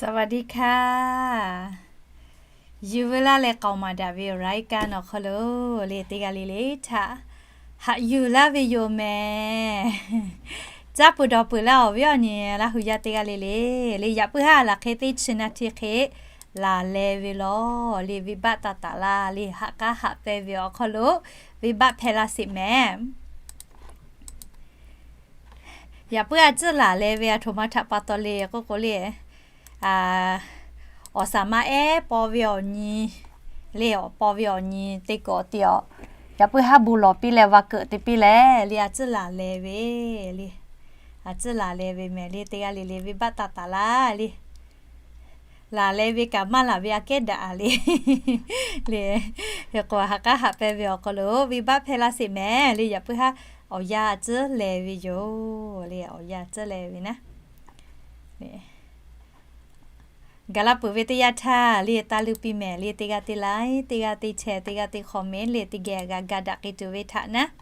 สวัสดีค่ะ Yuˬ veu laˇ leh k'aoˍ maˍ daꞈ ve awˬ รายการ awˬ hk'aw lo le teˇ g'aˇ le le htaꞈ haꞈ yuˬ laˇ ve yoˬ mehˍ. Caˇ peuˬ dawˬ peuˬ laˇ awˬ viˉ awˬ nyi Laˇ hu yaˇ teˇ g'aˇ le le, le yaꞈ puiˉ haˉ laˬ hk'e teˇ chi na hti hk'e laˬ leh ve lawˬ le, venˇbaˆ taˇ taˍ laˇ le, haꞈ k'aˉ haꞈ pehnˇ ve awˬ hk'aw lo venˇbaˆ hpehˇ laˇ sheˍ mehˍ. Yaꞈ puiˉ a ciˉ laˬ leh ve aˬ htoꞈ ma htaꞈ pa taw le k'oˆ k'o le, awˬ saˍ ma ehˉ paw ve awˬ nyi le, awˬ paw ve awˬ nyi te kuiˬ awˬ te awˬ, yaꞈ puiˉ haˉ bon lawˬ piˇ leh va keuꞈ te piˇ leh le, a ciˉ laˬ leh ve le, a ciˉ laˬ leh ve mehˍ le teˇ g'aˇ le le, venˇbaˆ taˇ taˍ laˇ le. Laˬ leh ve kaꞈ maˇ laˬ ve aꞈ kehˉ daꞈ le. Le, hk'e k'o haꞈ k'aˉ haꞈ pehnˇ ve awˬ hk'aw lo venˇbaˆ hpehˇ laˇ sheˍ mehˍ le, yaꞈ puiˉ haˉ awˬ yanˇ a ciˉ leh ve yoˬ le, awˬ yanˇ a ciˉ leh ve naˉ. Gaˬ la peuˬ ve teˇ yanˇ htaˇ le, taˇ leuˇ piˇ mehˍ le, teˇ g'aˇ teˇ like, teˇ g'aˇ teˇ share, teˇ g'aˇ teˇ comment le, teˇ geh g'a ga daꞈ k'ai tuˬ ve htaꞈ naˉ.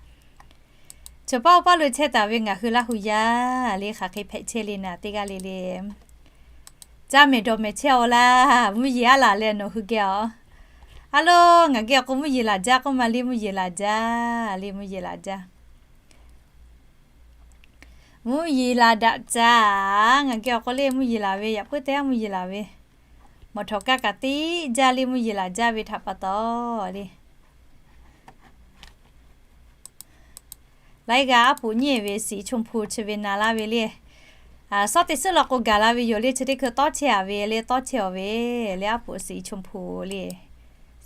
Chaw paˇ oˇ paˇ lo chehˇ taˍ ve ngaˬ hui Laˇ hu yaˇ le, hk'aˬ hk'e hpehꞈ chehˇ le naˍ teˇ g'aˇ le le, caˇ mehˍ dawˬ mehˍ chehˇ-aw laˇ. Mvuhˇ yeˬ aˉ laˬ leh nawˬ hui geh-aˬ. A lo, ngaˬ geh awˬ k'o mvuhˇ yeˬ laˬ jaˇ k'oˆ ma le, mvuhˇ yeˬ laˬ jaˇ le, mvuhˇ yeˬ laˬ jaˇ. Mvuhˇ yeˬ laˬ daꞈ caˇ. Ngaˬ geh awˬ k'o le mvuhˇ yeˬ laˬ ve, yaꞈ puiˉ teˇ g'aˇ mvuhˇ yeˬ laˬ ve, mawˬ htawꞈ kaˇ kaꞈ tiˉ jaˇ le, mvuhˇ yeˬ laˬ jaˇ ve htaꞈ pa taw le. Laiˉ g'aˇ aˉ poꞈ nyi ve สีชมพู chi ve na laˇ ve le. Sawˉ teˇ suhˉ law k'o gaˬ la ve yoˬ le, chi teˇ hkui tawˇ chehˇ-a ve le, tawˇ chehˇ-aw ve le, aˉ poꞈ สีชมพู le,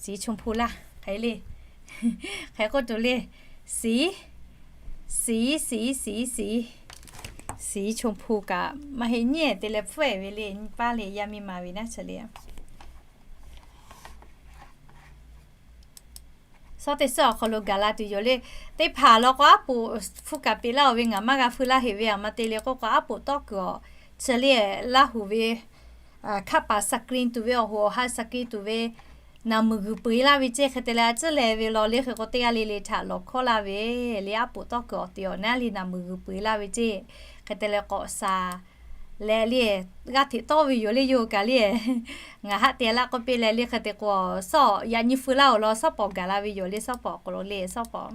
สีชมพู laˇ hk'e le, hk'e k'oˆ tuˬ le, สี, สี, สี, สี, สีชมพู kaꞈ maˇ heˆ nyi te leh hpfuhˆ-e ve le, nyi paˇ le yaˇ miˇ ma ve naˉ chi le. Sawˉ teˇ suhˉ awˬ hk'aw lo gaˬ la tuˬ yoˬ le. Teˇ hpaˍ law k'o aˉ poꞈ hpfuhˆ kaꞈ peꞈ laˇ-oˬ ve ngaˬ maˇ g'a feu laˇ heꞈ ve, aˬ ma te le k'oˆ k'o aˉ poꞈ tawˇ kuiˬ awˬ chi le, Laˇ hu ve hkaˆ paˍ สกรีน tuˬ ve, awˬ hoꞈ awˬ ha สกรีน tuˬ ve naˬ muiˬ g'uiˬ peu-e laˇ ve ceˇ. Hk'e te leh a ciˉ leh ve law le, hk'e k'o teˇ g'aˇ le le htaꞈ lawˬ hkawˇ laˇ ve le, aˉ poꞈ tawˇ kuiˬ awˬ te awˬ naˉ le naˬ muiˬ g'uiˬ peu-e laˇ ve ceˇ. Hk'e te leh k'awꞈ shaˍ leh le, g'aˇ hteꞈ tawˇ ve yoˬ le, yawˇ hui kaꞈ le. Ngaˬ haˆ te laˇ k'oˆ piˇ leh le, hk'e te k'o, sawˉ yaꞈ nyi feu laˇ-oˬ law, sawˉ pawˍ gaˬ la ve yoˬ le, sawˉ pawˍ awˬ hk'aw lo le, sawˉ pawˍ,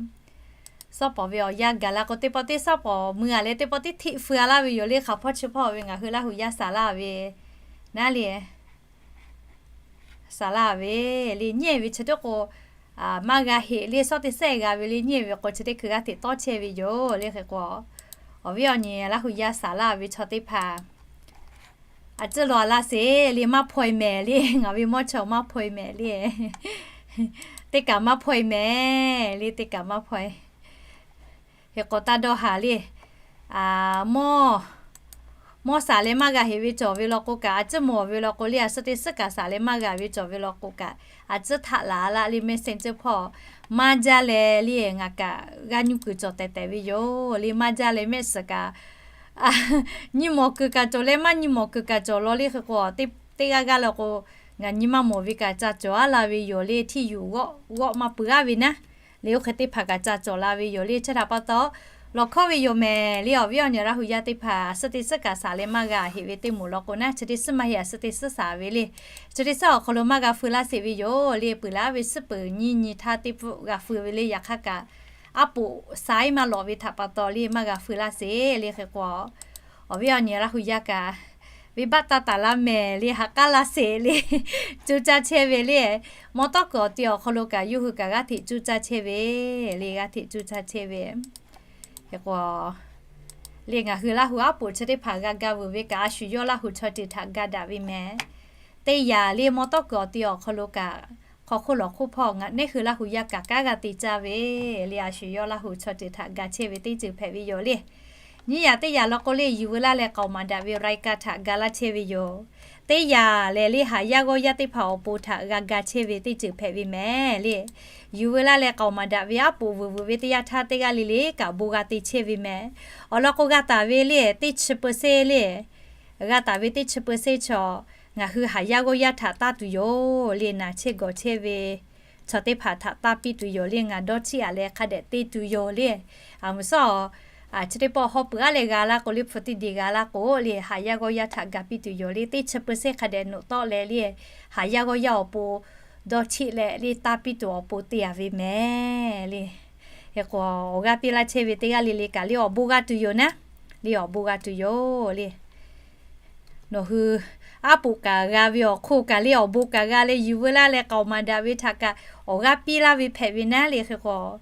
sawˉ pawˍ ve awˬ yanˇ gaˬ la k'o, teˇ pawˆ teˇ sawˉ pawˍ mui-a leh, teˇ pawˆ teˇ hteˆ feu-a laˇ ve yoˬ le, hk'aˬ hpawˇ chi hpawˇ ve ngaˬ hui Laˇ hu yaˇ shaˍ laˇ ve naˉ le. Shaˍ laˇ ve le, nyi ve chi teˇ k'o, maˇ g'a heꞈ le, sawˉ teˇ suhˉ g'a ve le, nyi ve k'o chi teˇ hkui g'aˇ hteꞈ tawˇ chehˇ ve yoˬ le. Hk'e k'o, awˬ viˉ awˬ nyi Laˇ hu yaˇ shaˍ laˇ ve chaw teˇ hpaˍ a ciˉ law laˇ sheˍ le, maˇ hpaw-e mehˍ le, ngaˬ ve mawˇ chaw maˇ hpaw-e mehˍ le. Teˇ kaꞈ maˇ hpaw-e mehˍ le, teˇ kaꞈ maˇ hpaw-e. Hk'e k'o taˇ dawˇ haˍ le. Mawˇ, mawˇ shaˍ leh maˇ g'a heꞈ ve cawˬ ve law k'o kaꞈ, a ciˉ mawˬ ve law k'o le, a suhˉ teˇ suhˉ kaꞈ shaˍ leh maˇ g'a ve cawˬ ve law k'o kaꞈ, a ciˉ htaꞈ laˬ laˇ le, mehˆ sehˍ ceuˬ hpawˇ maˇ jaˇ leh le, ngaˬ kaꞈ g'a nyi kuiˬ cawˬ tehꞈ tehꞈ ve yoˬ le, maˇ jaˇ leh mehˆ suhˍ kaꞈ nyi mawˬ kuiˬ kaꞈ cawˬ leh maˇ nyi mawˬ kuiˬ kaꞈ cawˬ law le. Hk'e k'o, teˇ g'aˇ g'aˇ le k'o, ngaˬ nyi maˇ mawˬ ve kaꞈ ca cawˬ-a la ve yoˬ le, htiˇ yuˬ g'awˆ g'awˆ maˇ peuˬ-a ve naˉ. Le oˇ hk'e teˇ hpaˍ kaꞈ ca cawˬ la ve yoˬ le, chi htaꞈ pa taw lawˬ hkawˇ ve yoˬ mehˍ le. Awˬ viˉ awˬ nyi Laˇ hu yaˇ teˇ hpaˍ a suhˉ teˇ suhˉ kaꞈ shaˍ leh maˇ g'a heꞈ ve teˇ moˍ law k'o naˉ, chi teˇ suhˉ maˇ heˆ, a suhˉ teˇ suhˉ shaˍ ve le. Chi teˇ suhˉ awˬ hk'aw lo maˇ g'a feu laˇ sheˍ ve yoˬ le. Peuˬ laˇ ve suhˉ peuˬ nyiˇ nyi htaˇ teˇ pfuhˆ g'a feu ve le. Yaꞈ hk'aˇ kaꞈ aˉ poꞈ saiˉ maˇ lawꞈ ve htaꞈ pa taw le maˇ g'a feu laˇ sheˍ le. Hk'e k'o, awˬ viˉ awˬ nyi Laˇ hu yaˇ kaꞈ venˇbaˆ taˇ taˍ laˇ mehˍ le, ha k'aˉ laˇ sheˍ le, cuˇ caˇ chehˇ ve le. Mawˇ tawˇ kuiˬ awˬ te awˬ hk'aw lo kaꞈ yawˇ hui kaꞈ g'aˇ hteꞈ cuˇ caˇ chehˇ ve le, g'aˇ hteꞈ cuˇ caˇ chehˇ ve. Hk'e k'o, le ngaˬ hui Laˇ hu aˉ poꞈ chi teˇ hpaˍ g'a ga veuˬ ve kaꞈ, a shu yawˇ Laˇ hu chaw ceuˬ htaꞈ ga daꞈ ve mehˍ. Teˇ yanˇ le mawˇ tawˇ kuiˬ awˬ te awˬ hk'aw lo kaꞈ, hk'aw hk'oˆ lawˬ hk'oˆ hpawˇ ngaˬ neˉ hui Laˇ hu yaˇ kaꞈ kanˉ g'a te caˇ ve le, a shu yawˇ Laˇ hu chaw ceuˬ htaꞈ ga chehˇ ve teˇ ceuˬ hpehꞈ ve yoˬ le. Nyiˇ yanˇ teˇ yanˇ law k'o le, yuˬ veu laˇ leh k'aoˍ maˍ daꞈ ve awˬ รายการ htaꞈ ga laˇ chehˇ ve yoˬ. Teˇ yanˇ lehˬ le, haˍ yaˇ g'awˇ yaˇ teˇ hpaˍ awˬ pon htaꞈ g'a ga chehˇ ve teˇ ceuˬ hpehꞈ ve mehˍ le. Yuˬ veu laˇ leh k'aoˍ maˍ daꞈ ve aˉ poꞈ vuiˬ vuiˬ ve teˇ yanˇ htaˇ teˇ g'aˇ le le kaꞈ bon g'a te chehˇ ve mehˍ. Awˬ lawn k'o g'a taˍ ve le teˇ chi เปอร์เซ็นต์ le, g'a taˍ ve teˇ chi เปอร์เซ็นต์ chaw ngaˬ hui haˍ yaˇ g'awˇ yaˇ htaꞈ tanˇ tuˬ yoˬ le, naˬ chehˇ gawˬ chehˇ ve chaw teˇ hpaˍ htaꞈ tanˇ piˇ tuˬ yoˬ le, ngaˬ dawˇ chiˇ aꞈ leh hk'a dehꞈ te tuˬ yoˬ le. Aˬ mvuhˬ suhˉ Chi teˇ pawˆ hawˉ peuˬ aˉ leh g'a laˇ k'o le, hpu teˇ deˬ g'a laˇ k'o le, haˍ yaˇ g'awˇ yaˇ htaꞈ ga piˇ tuˬ yoˬ le. Teˇ chi peuˬ seˇ hk'a dehꞈ nawˬ tawˆ leh le, haˍ yaˇ g'awˇ yaˇ awˬ pon dawˇ cheˆ leh le taˇ piˇ tuˬ awˬ pon te a ve mehˍ le. Hk'e k'o, awˬ g'aˇ piˇ laˇ chehˇ ve teˇ g'aˇ le le kaꞈ le awˬ bon g'a tuˬ yoˬ naˉ, le awˬ bon g'a tuˬ yoˬ le. Nawˬ hui aˉ poꞈ kaꞈ g'a ve awˬ hk'oˆ kaꞈ le awˬ bon kaꞈ g'a leh yuˬ veu laˇ leh k'aoˍ maˍ daꞈ ve htaꞈ kaꞈ awˬ g'aˇ piˇ laˇ ve hpehꞈ ve naˉ le. Hk'e k'o,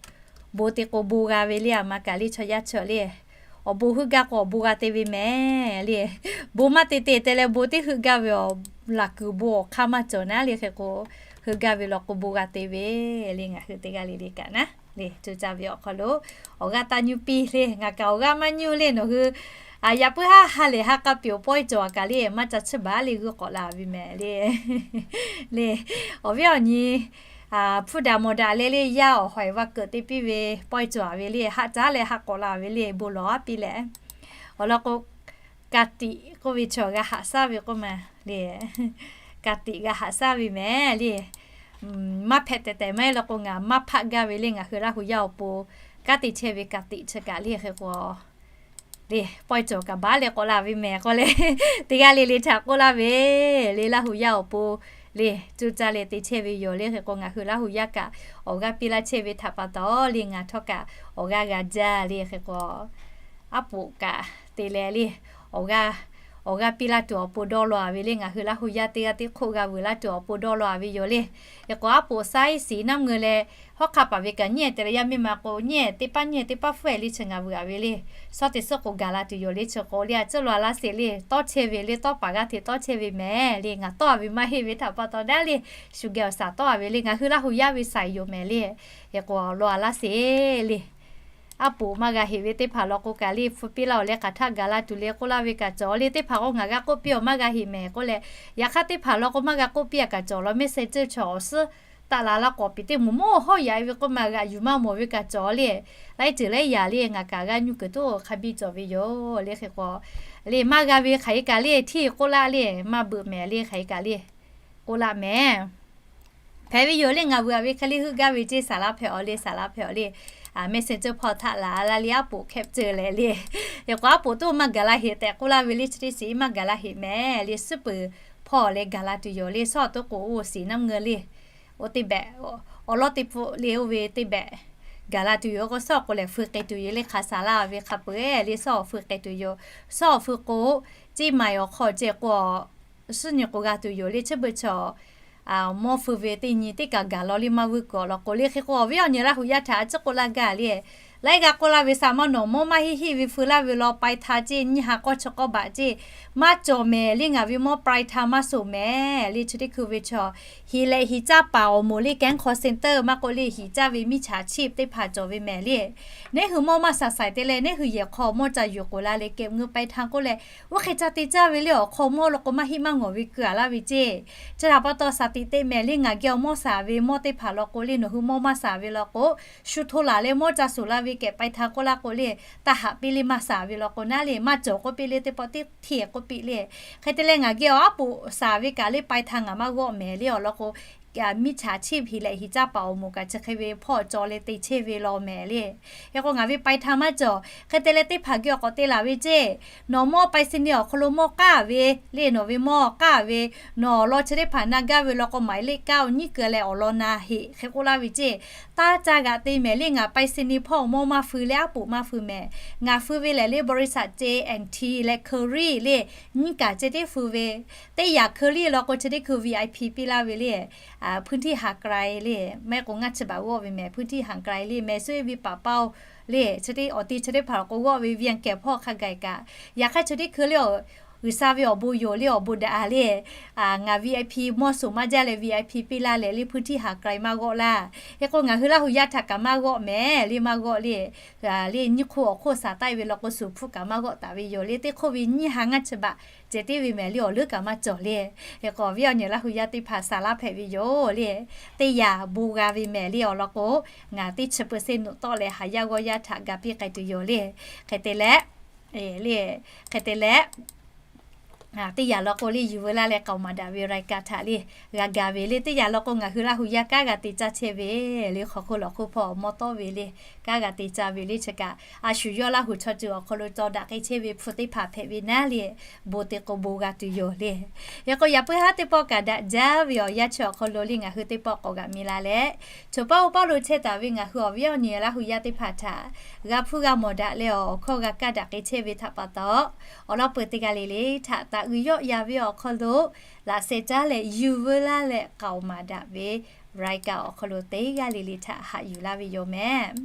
bon te k'o bon g'a ve le, aˬ ma kaꞈ le chaw yaˇ chaw le, awˬ bon heuˆ gaˇ k'o awˬ bon g'a te ve mehˍ le. Bon maˇ te te te leh bon teˇ heuˆ gaˇ ve awˬ, laꞈ kuiˬ bon awˬ hk'aˇ maˇ cawˬ naˉ le. Hk'e k'o, heuˆ gaˇ ve law k'o bon g'a te ve le. Ngaˬ hui teˇ g'aˇ le le kaꞈ naˉ le, co caˇ ve awˬ hk'aw lo awˬ g'aˇ taˇ nyuˇ piˇ le. Ngaˬ kaꞈ awˬ g'aˇ maˇ nyuˇ le. Nawˬ hui yaꞈ puiˉ haˉ ha lehˬ ha k'a piˍ awˬ pawehˇ cawˬ a kaꞈ le maˇ ca chiˇ baˬ le, g'uiˇ k'awꞈ la ve mehˍ le. Le, awˬ viˉ awˬ nyi hpuˇ daꞈ mawˬ daꞈ le le, yaˇ awˬ hawehˬ va keuꞈ te piˇ ve pawehˇ cawˬ a ve le, haꞈ caˉ leh haꞈ k'awꞈ la ve le, bon lawˬ a piˇ leh. Awˬ lawn k'o, ka tiꞈ k'oˆ ve chaw g'a haꞈ shaˉ ve k'oˆ ma le. Ka tiꞈ g'a haꞈ shaˉ ve mehˍ le. Maˇ hpehꞈ tehˬ tehˬ maˇ heˆ law k'o, ngaˬ maˇ hpaˆ gaˇ ve le, ngaˬ hui Laˇ hu yaˇ awˬ pon ka tiꞈ chehˇ ve ka tiꞈ chi kaꞈ le. Hk'e k'o, le pawehˇ cawˬ kaꞈ baˬ leh k'awꞈ la ve mehˍ k'oˆ leh, teˇ g'aˇ le le htaꞈ k'oˆ laˇ ve le, Laˇ hu yaˇ awˬ pon le co caˇ leh te chehˇ ve yoˬ le. Hk'e k'o, ngaˬ hui Laˇ hu yaˇ kaꞈ awˬ g'aˇ piˇ laˇ chehˇ ve htaꞈ pa taw le, ngaˬ htawˇ kaꞈ awˬ g'aˇ g'a jaˇ le. Hk'e k'o, aˉ poꞈ kaꞈ te leh le, awˬ g'aˇ, awˬ g'aˇ piˇ laˇ tuˬ awˬ pon dawˇ law a ve le, ngaˬ hui Laˇ hu yaˇ teˇ g'aˇ teˇ hk'oˆ g'a vuiˬ laˇ tuˬ awˬ pon dawˇ law a ve yoˬ le. Hk'e k'o, aˉ poꞈ saiˉ siˍ naˉ mvuh leh, hawˉ hk'aˇ paˍ ve kaꞈ nyiˇ ehˉ te leh yaˇ miˇ ma k'o, nyiˇ ehˉ teˇ paˉ nyiˇ ehˉ teˇ paˉ hpfuhˇ ehˉ le chi ngaˬ vuiˬ a ve le. Shawˉ teꞈ suhˉ k'o gaˬ la tuˬ yoˬ le. Chi k'o le, a ciˉ law a laˇ sheˍ le, tawˇ chehˇ ve le, tawˇ paˍ g'aˇ hteꞈ tawˇ chehˇ ve mehˍ le. Ngaˬ tawˇ a ve maˇ heˆ ve htaꞈ pa taw daꞈ le, shu geh awˬ shaˍ tawˇ a ve le, ngaˬ hui Laˇ hu yaˇ ve shaˍ yoˬ mehˍ le. Hk'e k'o, law a laˇ sheˍ le. Aˉ poꞈ maˇ g'a heꞈ ve teˇ hpaˍ law k'o kaꞈ le, hpu piˇ laˇ awˬ leh hk'aˬ htaˆ gaˬ la tuˬ le k'oˆ laˇ ve kaꞈ cawˬ le. Teˇ hpaˍ k'o ngaˬ g'a k'oˆ piˇ awˬ maˇ g'a heꞈ mehˍ k'oˆ leh, yaꞈ hk'aˇ teˇ hpaˍ law k'o maˇ g'a k'oˆ piˇ a kaꞈ cawˬ law, mehˆ sehˍ ceuˇ chaw awˬ suhˉ taˆ la laˇ k'awꞈ piˍ teˇ moˍ mawˇ hawˉ yaꞈ e ve k'oˆ ma g'aꞈ yuˬ maˇ mawˬ ve kaꞈ cawˬ le. Laiˉ ceuˬ laiˉ yaꞈ le ngaˬ kaꞈ g'aˇ nyuˇ kuiˬ toˉ hk'a biˇ cawˬ ve yoˬ le. Hk'e k'o, le maˇ g'a ve hk'aˬ hk'e kaꞈ le hteˇ k'oˆ laˇ le, maˇ beuꞈ mehˍ le hk'aˬ hk'e kaꞈ le k'oˆ laˇ mehˍ. Hpehꞈ ve yoˬ le, ngaˬ vuiˬ a ve hk'e le heuˆ gaˇ ve ceˇ, saˍ laˇ hpehꞈ awˬ le, saˍ laˇ hpehꞈ awˬ le. Mehˆ sehˍ ceuˇ hpawˇ htaˆ laˬ la le, aˉ poꞈ hkehˉ ceuˬ leh le. Hk'e k'o aˉ poꞈ toˉ maˇ gaˬ la heꞈ tehꞈ k'oˆ laˇ ve le, chi teˇ shiˍ maˇ gaˬ la heꞈ mehˍ le, suhˉ peuˬ hpawˇ leh gaˬ la tuˬ yoˬ le. Shawˉ awˬ toˉ k'o oˇ shiˍ naˉ mvuh le, oˇ teˇ behꞈ, awˬ lawˉ teˇ pfuhˆ le oˇ ve teˇ behꞈ gaˬ la tuˬ yoˬ k'o, shawˉ awˬ k'o lehˬ feu k'ai tuˬ yoˬ le, hk'aˬ saˍ laˇ ve hk'a peuˬ le. Shawˉ awˬ feu k'ai tuˬ yoˬ. Shawˉ awˬ feu k'o, Ceˇ maiˍ awˬ hk'aw ceh k'o suhˉ nyi k'o g'a tuˬ yoˬ le, chi beuꞈ chaw mawˇ feu ve teˇ nyi teˇ kaꞈ gaˬ law le, maˇ vuiˇ kuiˬ awˬ lawn k'o le. Hk'e k'o, awˬ viˉ awˬ nyi Laˇ hu yaˇ htaꞈ a ciˉ k'oˆ laˇ gaˇ le, laiˉ g'a k'oˆ laˇ ve, saˍ maˇ nawˬ mawˇ maˇ heˆ heˆ ve feu laˇ ve law, pai hta ceˇ nyiˇ ha k'awˇ chi k'awˇ baꞈ ceˇ maˇ cawˬ mehˍ le. Ngaˬ ve mawˇ pai hta maˇ soˍ mehˍ le. Chi teˇ hkui ve chaw hiˍ lehꞈ hiˍ caˇ paˍ awˬ moˍ le, kehˉ hk'aw center maˇ k'oˆ le, hiˍ caˇ ve miˇ chaˍ chiˇ teˇ hpaˍ cawˬ ve mehˍ le. Neˉ hui mawˇ maˇ shaˍ shaiˍ te leh, neˉ hui yehˬ hk'aw mawˇ ca yuˬ k'oˍ la leh kehꞈ ngeu pai hta k'oˆ leh, oˇ hk'e ca te caˇ ve le. Awˬ hk'aw mawˇ law k'o maˇ heˆ maˇ ngawˬ ve keu a laˇ ve ceˇ. Chi htaꞈ pa taw shaˍ tiꞈ te mehˍ le. Ngaˬ geh awˬ mawˇ shaˍ ve mawˇ teˇ hpaˍ law k'o le, nawˬ hui mawˇ maˇ shaˍ ve law k'o, shu hto laˬ leh mawˇ ca suˍ la ve kehꞈ pai hta k'oˆ laˇ k'o le, taˇ haꞈ piˇ le. Maˇ shaˍ ve law k'o naˉ le, maˇ cawˬ k'oˆ piˇ le, teˇ pawˆ teˇ hteˇ k'oˆ piˇ le. Hk'e te leh ngaˬ geh awˬ aˉ poꞈ shaˍ ve kaꞈ le pai hta ngaˬ maˇ g'awˆ mehˍ le. Awˬ lawn k'o, miˇ chaˍ chiˇ hiˍ lehꞈ hiˍ caˇ paˍ awˬ moˍ kaꞈ chi hk'e ve hpawˇ caw leh te chehˇ ve law mehˍ le. Hk'e k'o ngaˬ ve pai hta maˇ cawˬ. Hk'e te leh teˇ hpaˍ geh awˬ k'awꞈ te laˬ ve ceˇ, nawˬ mawˇ pai sin ni awˬ hk'aw lo mawˇ k'aˇ ve le, nawˬ ve mawˇ k'aˇ ve, nawˬ awˬ lawn chi teˇ hpaˍ na gaˇ ve law k'o, หมายเลขเก้า nyiˉ keu leh awˬ lawn na heꞈ hk'e k'oˆ laˇ ve ceˇ. Taˇ ca g'aꞈ te mehˍ le. Ngaˬ pai sin ni hpawˇ mawˇ maˇ feu leh aˉ poꞈ maˇ feu mehˍ. Ngaˬ feu ve lehˬ le บริษัท J and T leh เคอรี่ le, nyiˇ kaꞈ ceh tiˉ feu ve. Teˇ yaꞈ เคอรี่ law k'o chi teˇ hkui VIP piˇ laˇ ve le, พื้นที่ห่างไกล le, maˇ heˆ k'o ngaˇ chi baˬ g'awˆ ve mehˍ, พื้นที่ห่างไกล le, mehˍ suˉ e ve paˍ paoˇ le, chi teˇ awˬ ti chi teˇ hpaˍ law k'o g'awˆ ve เวียงแก่น hpawˇ hk'a gaˬ kaꞈ, yaꞈ hk'aˇ chi teˇ hkui le, G'uiˬsha ve awˬ bon yoˬ le, awˬ bon daꞈ le. Ngaˬ VIP mawˇ shoˍ maˇ jaˇ leh VIP piˇ laˇ leh le, พื้นที่ห่างไกล maˇ g'awˆ laˇ. Hk'e k'o ngaˬ hui Laˇ hu yaˇ htaꞈ kaꞈ maˇ g'awˆ mehˍ le, maˇ g'awˆ le. Le nyiˇ hk'oˆ awˬ hk'oˆ shaˍ taˆ e ve law k'o, shuˍ hpuˇ kaꞈ maˇ g'awˆ taˍ ve yoˬ le. Teˇ hk'oˆ ve nyiˇ ha ngaˇ chi baˬ ceh tiˉ ve mehˍ le, awˬ leuˉ kaꞈ maˇ cawˬ le. Hk'e k'o awˬ viˉ awˬ nyi Laˇ hu yaˇ teˇ hpaˍ shaˍ laˇ hpehꞈ ve yoˬ le. Teˇ yaꞈ bon g'a ve mehˍ le awˬ lawn k'o, ngaˬ teˇ chi เปอร์เซ็นต์ nawˬ tawˆ leh haˍ yaˇ g'awˇ yaˇ htaꞈ ga piˇ k'ai tuˬ yoˬ le. Hk'e te leh, le, hk'e te leh Teˇ yanˇ law k'o le, yuˬ veu laˇ leh k'aoˍ maˍ daꞈ ve รายการ htaꞈ le g'a ga ve le. Teˇ yanˇ law k'o, ngaˬ hui Laˇ hu yaˇ kanˉ g'a te caˇ chehˇ ve le, hk'aw hk'oˆ lawˬ hk'oˆ hpawˇ mawˇ tawˆ ve le, kanˉ g'a te caˇ ve le. Chi kaꞈ a shu yawˇ Laˇ hu chaw ceuˬ awˬ hk'aw lo taw daꞈ k'ai chehˇ ve hpu teˇ hpaˍ hpehꞈ ve naˉ le, bon te k'o bon g'a tuˬ yoˬ le. Hk'e k'o, yaꞈ puiˉ haˉ teˇ pawˆ kaꞈ daꞈ jaˇ ve awˬ yanˇ chi awˬ hk'aw lo le, ngaˬ hui teˇ pawˆ k'awꞈ g'a mi la leh, choˬ paˉ oˇ paˉ lo chehˇ taˍ ve ngaˬ hui awˬ viˉ awˬ nyi Laˇ hu yaˇ teˇ hpaˍ htaꞈ g'a hpuˇ g'a mawˬ daꞈ leh, awˬ hkawˇ g'a kaˇ daꞈ k'ai chehˇ ve htaꞈ pa taw, awˬ lawn peuˬ teˇ g'aˇ le le htaꞈ taꞈ uiˍ yawˆ yan ve awˬ hk'aw lo laꞈ sheh caˉ leh yuˬ veu laˇ leh k'aoˍ maˍ daꞈ ve รายการ awˬ hk'aw lo teˇ g'aˇ le le htaꞈ haꞈ yuˬ laˇ ve yoˬ mehˍ.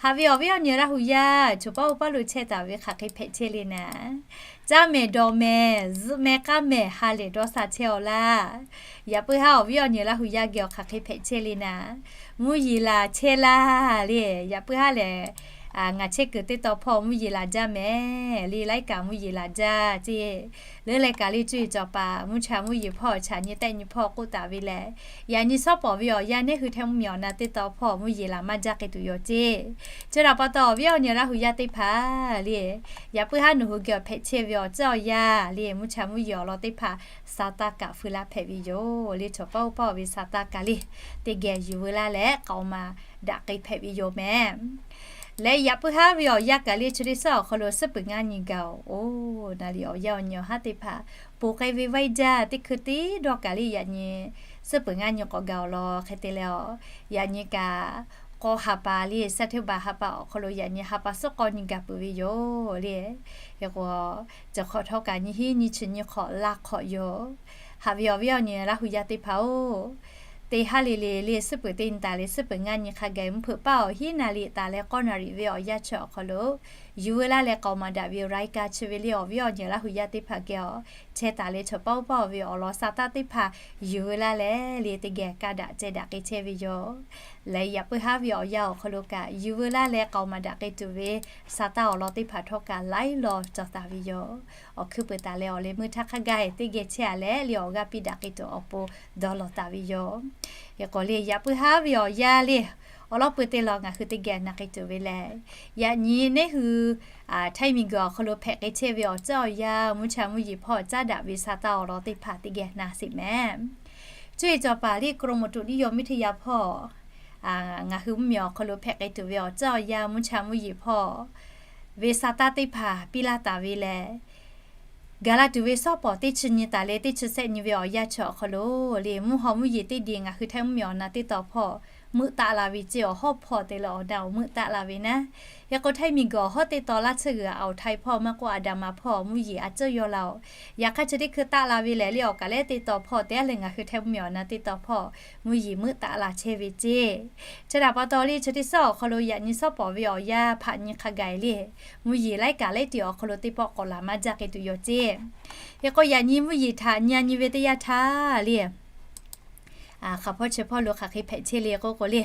Haꞈ ve awˬ viˉ awˬ nyi Laˇ hu yaˇ choˬ paˉ oˇ paˉ lo chehˇ taˍ ve hk'aˬ hk'e hpehꞈ chehˇ le naˍ, caˇ mehˍ dawˬ mehˍ zuhꞈ mehˍ k'aˇ mehˍ ha lehˬ dawˇ sha chehˇ-aw laˇ. Yaꞈ puiˉ haˉ awˬ viˉ awˬ nyi Laˇ hu yaˇ geh awˬ hk'aˬ hk'e hpehꞈ chehˇ le naˍ, mvuhˇ yeˬ laˬ chehˇ laˇ le. Yaꞈ puiˉ haˉ lehˬ, ngaˬ chehˇ kuiˬ teˇ taw hpawˇ mvuhˇ yeˬ laˬ jaˇ mehˍ le, laiˉ kaꞈ mvuhˇ yeˬ laˬ jaˇ ceˇ. Leuˉ leh kaꞈ le cuˇ yiˍ cawˬ paˍ mvuhˇ cha mvuhˇ yeˬ hpawˇ chaꞈ nyi tehˆ nyi hpawˇ k'oˆ taˍ ve lehˬ, yaꞈ nyi shawˉ pawˍ ve awˬ yanˇ neˇ hui htaiˇ mvuhˇ miˬ awˬ na teˇ taw hpawˇ mvuhˇ yeˬ laˬ maˇ jaˇ k'ai tuˬ yoˬ ceˇ. Chi htaꞈ pa taw awˬ viˉ awˬ nyi Laˇ hu yaˇ teˇ hpaˍ le, yaꞈ puiˉ haˉ nawˬ hui geh awˬ hpehꞈ chehˇ ve awˬ ceuˬ awˬ yanˇ le, mvuhˇ cha mvuhˇ yeˬ awˬ lawn teˇ hpaˍ sa taˇ kaꞈ feu laˇ hpehꞈ ve yoˬ le. Choˬ paˉ oˇ paˉ ve sa taˇ kaꞈ le, teˇ geh yuˬ veu laˇ leh k'aoˍ maˍ daꞈ k'ai hpehꞈ ve yoˬ mehˍ. Leh yaꞈ puiˉ haˉ ve awˬ yanˇ kaꞈ le chi teˇ suhˉ awˬ hk'aw lo suhˉ peuˬ ngaˇ nyi gaˬ-oˬ. Oˬ, naˍ riˍ awˬ yanˇ awˬ nyi awˬ haˉ teˇ hpaˍ ponˬ k'ai ve vaiˇ jaˇ teˇ hkui teˇ dawˇ kaꞈ le yaꞈ nyi suhˉ peuˬ ngaˇ nyi k'awꞈ gaˬ-oˬ law hk'e te leh, yaꞈ nyi kaꞈ k'awˇ ha pa le, suhˉ teˇ baˬ ha pa awˬ hk'aw lo yaꞈ nyi ha pa suhˉ k'awˇ nyi gaˬ peuˬ ve yoˬ le. Hk'e k'o, cawˬ hk'awꞈ htawˇ kaꞈ nyiˇ hinˉ nyiˇ chi nyiˇ hk'awꞈ laˇ hk'awꞈ yoˬ. Haꞈ ve awˬ viˉ awˬ nyi Laˇ hu yaˇ teˇ hpaˍ-oˬ, teˇ haˉ le le le suhˉ peuˬ teˇ nyi taˍ leh suhˉ peuˬ ngaˇ nyi hk'a gaˬ mvuhˇ hpeuꞈ paˇ awˬ hiˉ naˍ riˍ taˍ leh k'awˇ naˍ riˍ ve awˬ yanˇ chi awˬ hk'aw lo yuˬ veu laˇ leh k'aoˍ maˍ daꞈ ve รายการ chi ve le awˬ viˉ awˬ nyi Laˇ hu yaˇ teˇ hpaˍ geh awˬ chehˇ taˍ leh choˬ paˉ oˇ paˉ ve awˬ lawn sa taˇ teˇ hpaˍ yuˬ veu laˇ leh le teˇ geh kaˇ daꞈ ceh daꞈ k'ai chehˇ ve yoˬ. Leh yaꞈ puiˉ haˉ ve awˬ yanˇ awˬ hk'aw lo kaꞈ yuˬ veu laˇ leh k'aoˍ maˍ daꞈ k'ai tuˬ ve sa taˇ awˬ lawn teˇ hpaˍ htawˇ kaꞈ laiˉ law cawˬ taˍ ve yoˬ. Awˬ hkuiˉ peuˬ taˍ leh awˬ leh meuˇ htaˇ hk'a gaˬ teˇ geh chehˇ-a leh le awˬ g'aˇ piˇ daꞈ k'ai tuˬ awˬ pon dawˇ law taˍ ve yoˬ. Hk'e k'o le yaꞈ puiˉ haˉ ve awˬ yanˇ le awˬ lawn peuˬ teˇ law ngaˬ hui teˇ geh na k'ai tuˬ ve lehˬ, yaꞈ nyi neˇ hui htaiˇ miˬguiˬ awˬ hk'aw lo hpehꞈ k'ai chehˇ ve awˬ ceuˬ awˬ yanˇ mvuhˇ cha mvuhˇ yeˬ hpawˇ caˉ daꞈ ve sa taˇ awˬ lawn teˇ hpaˍ teˇ geh na sheˍ mehˍ. Cuˇ yiˍ cawˬ paˍ le กรมอุตุนิยมวิทยา hpawˇ ngaˬ hui mvuhˇ miˬ awˬ hk'aw lo hpehꞈ k'ai tuˬ ve awˬ ceuˬ awˬ yanˇ mvuhˇ cha mvuhˇ yeˬ hpawˇ ve sa taˇ teˇ hpaˍ piˇ laˇ taˍ ve lehˬ, gaˬ la tuˬ ve shawˉ pawˍ teˇ chi nyi taˍ leh teˇ chi shehˆ nyi ve awˬ yanˇ chi awˬ hk'aw lo le mvuhˇ haw mvuhˇ yeˬ teˇ diˬ ngaˬ hui htaiˇ mvuhˇ miˬ awˬ na teˇ taw hpawˇ meuˆ taˆ la ve ceˇ. Awˬ hawˉ hpawˇ te leh awˬ na awˬ meuˆ taˆ la ve naˉ. Hk'e k'o htaiˇ miˬguiˬ awˬ hawˉ teˇ taw laˇ tsuhˇ g'uiˬ awˬ htaiˇ hpawˇ maˇ k'oˆ a daꞈ ma hpawˇ mvuhˇ yeˬ a ceuˬ yaw la-oˬ. Yaꞈ hk'aˇ chi teˇ hkui taˆ la ve lehˬ le awˬ kaˬ lehˉ teˇ taw hpawˇ te a leh ngaˬ hui htaiˇ mvuhˇ miˬ awˬ na teˇ taw hpawˇ mvuhˇ yeˬ meuˆ taˆ la chehˇ ve ceˇ. Chi htaꞈ pa taw le chi teˇ suhˉ awˬ hk'aw lo yaꞈ nyi shawˉ pawˍ ve awˬ yanˇ hpaꞈ nyi hk'a gaˬ le mvuhˇ yeˬ laiˉ kaꞈ laiˉ tiꞈ awˬ hk'aw lo teˇ pawˆ k'awꞈ laˬ maˇ jaˇ k'ai tuˬ yoˬ ceˇ. Hk'e k'o yaꞈ nyi mvuhˇ yeˬ htaꞈ nyi a nyi ve teˇ yanˇ htaˇ le hk'aˬ hpawˇ chi hpawˇ lo hk'aˬ hk'e hpehꞈ chehˇ le k'oˆ k'o le,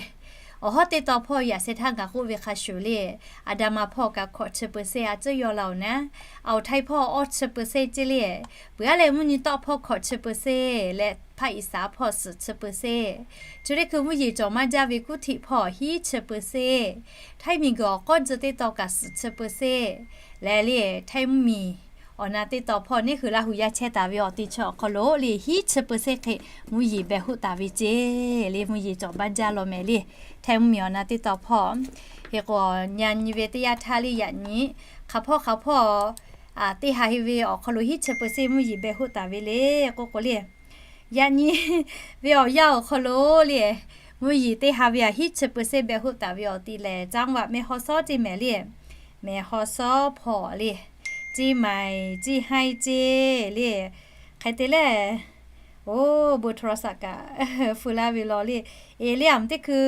awˬ hawˉ teˇ taw hpawˇ yaꞈ sheh htaˇ ngaˬ k'oˆ ve hk'a shuˍ le, a daꞈ ma hpawˇ kaꞈ hkawꞈ chi เปอร์เซ็นต์ a ceuˬ yaw la-oˬ naˉ. Awˬ htaiˇ hpawˇ awˇ chi เปอร์เซ็นต์ ceˇ le. Peuˬ a leh mvuhˇ nyi tawˆ hpawˇ hkawꞈ chi เปอร์เซ็นต์ leh hpaˆ iˍ saˍ hpawˇ suhˍ chi เปอร์เซ็นต์. Chi teˇ hkui mvuhˇ yeˬ cawˬ maˇ jaˇ ve kuˉ htiꞈ hpawˇ hiˉ chi เปอร์เซ็นต์. Htaiˇ miˬguiˬ awˬ k'awˇ tcuh teˇ taw kaꞈ suhˍ chi เปอร์เซ็นต์. Leh le htaiˇ mvuhˇ miˬ awˬ na teˇ taw hpawˇ neˇ hui Laˇ hu yaˇ chehˇ taˍ ve awˬ ti chi awˬ hk'aw lo le hiˉ chi เปอร์เซ็นต์ hk'e mvuhˇ yeˬ behˬ hoˆ taˍ ve ceˇ le mvuhˇ yeˬ cawˬ maˇ jaˇ law mehˍ le. Htaiˇ mvuhˇ miˬ awˬ na teˇ taw hpawˇ hk'e k'o yaꞈ nyi ve teˇ yanˇ htaˇ le yaꞈ nyi hk'aˬ hpawˇ hk'aˬ hpawˇ teˇ ha he ve awˬ hk'aw lo hiˉ chi เปอร์เซ็นต์ mvuhˇ yeˬ behˬ hoˆ taˍ ve le k'oˆ k'o le, yaꞈ nyi ve awˬ yanˇ awˬ hk'aw lo le mvuhˇ yeˬ teˇ ha ve a hiˉ chi เปอร์เซ็นต์ behˬ hoˆ taˍ ve awˬ ti lehˬ จังหวัดแม่ฮ่องสอน ceˇ mehˍ le. แม่ฮ่องสอน hpawˇ le, เชียงใหม่, เชียงราย ceˇ le. Hk'e te leh, oˬ เบอร์โทรศัพท์ kaꞈ feu laˇ ve law le. Eˬ le aˬ mvuhˇ teˇ hkui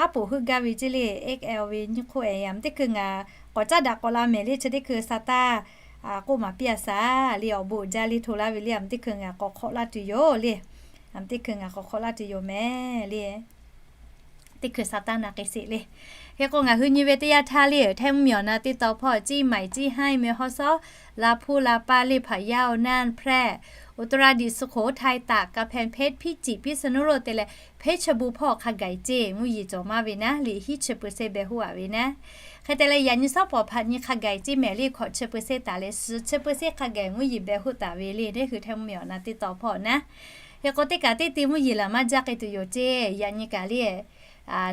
aˉ poꞈ heuˆ gaˇ ve ceˇ le, X L ve nyiˇ hk'oˆ eˬ aˬ mvuhˇ teˇ hkui ngaˬ k'awꞈ caˉ daꞈ k'awꞈ la mehˍ le chi teˇ hkui sa taˇ k'oˆ maˍ piˇ a shaˍ le awˬ bon uiˍ jaˇ le hto laˇ ve le aˬ mvuhˇ teˇ hkui ngaˬ k'awꞈ hk'awꞈ laˇ tuˬ yoˬ le. Aˬ mvuhˇ teˇ hkui ngaˬ k'awꞈ hk'awꞈ laˇ tuˬ yoˬ mehˍ le. Teˇ hkui sa taˇ na k'ai sheˍ le. Hk'e k'o ngaˬ hui nyi ve teˇ yanˇ htaˇ le htaiˇ mvuhˇ miˬ awˬ na teˇ taw hpawˇ เชียงใหม่, เชียงราย, แม่ฮ่องสอน, ลำพูน, ลำปาง le, พะเยา, น่าน, แพร่, อุตรดิตถ์, สุโขทัย, ตาก, กำแพงเพชร, พิจิตร, พิษณุโลก te leh เพชรบูรณ์ hpawˇ hk'a gaˬ ceˇ mvuhˇ yeˬ cawˬ maˇ ve naˉ le hiˉ chi เปอร์เซ็นต์ behˬ hoˆ a ve naˉ. Hk'e te leh yaꞈ nyi shawˉ pawˍ hpaꞈ nyi hk'a gaˬ ceˇ mehˍ le, hkawꞈ chi pui sehˉ taˍ leh suh chi pui sehˉ hk'a gaˬ mvuhˇ yeˬ beh hoˆ taˍ ve le, neˇ hui htaiˇ mvuhˇ miˬ awˬ na teˇ taw hpawˇ naˉ. Hk'e k'o teˇ kaꞈ teˇ te mvuhˇ yeˬ laˬ maˇ jaˇ k'ai tuˬ yoˬ ceˇ. Yaꞈ nyi kaꞈ le,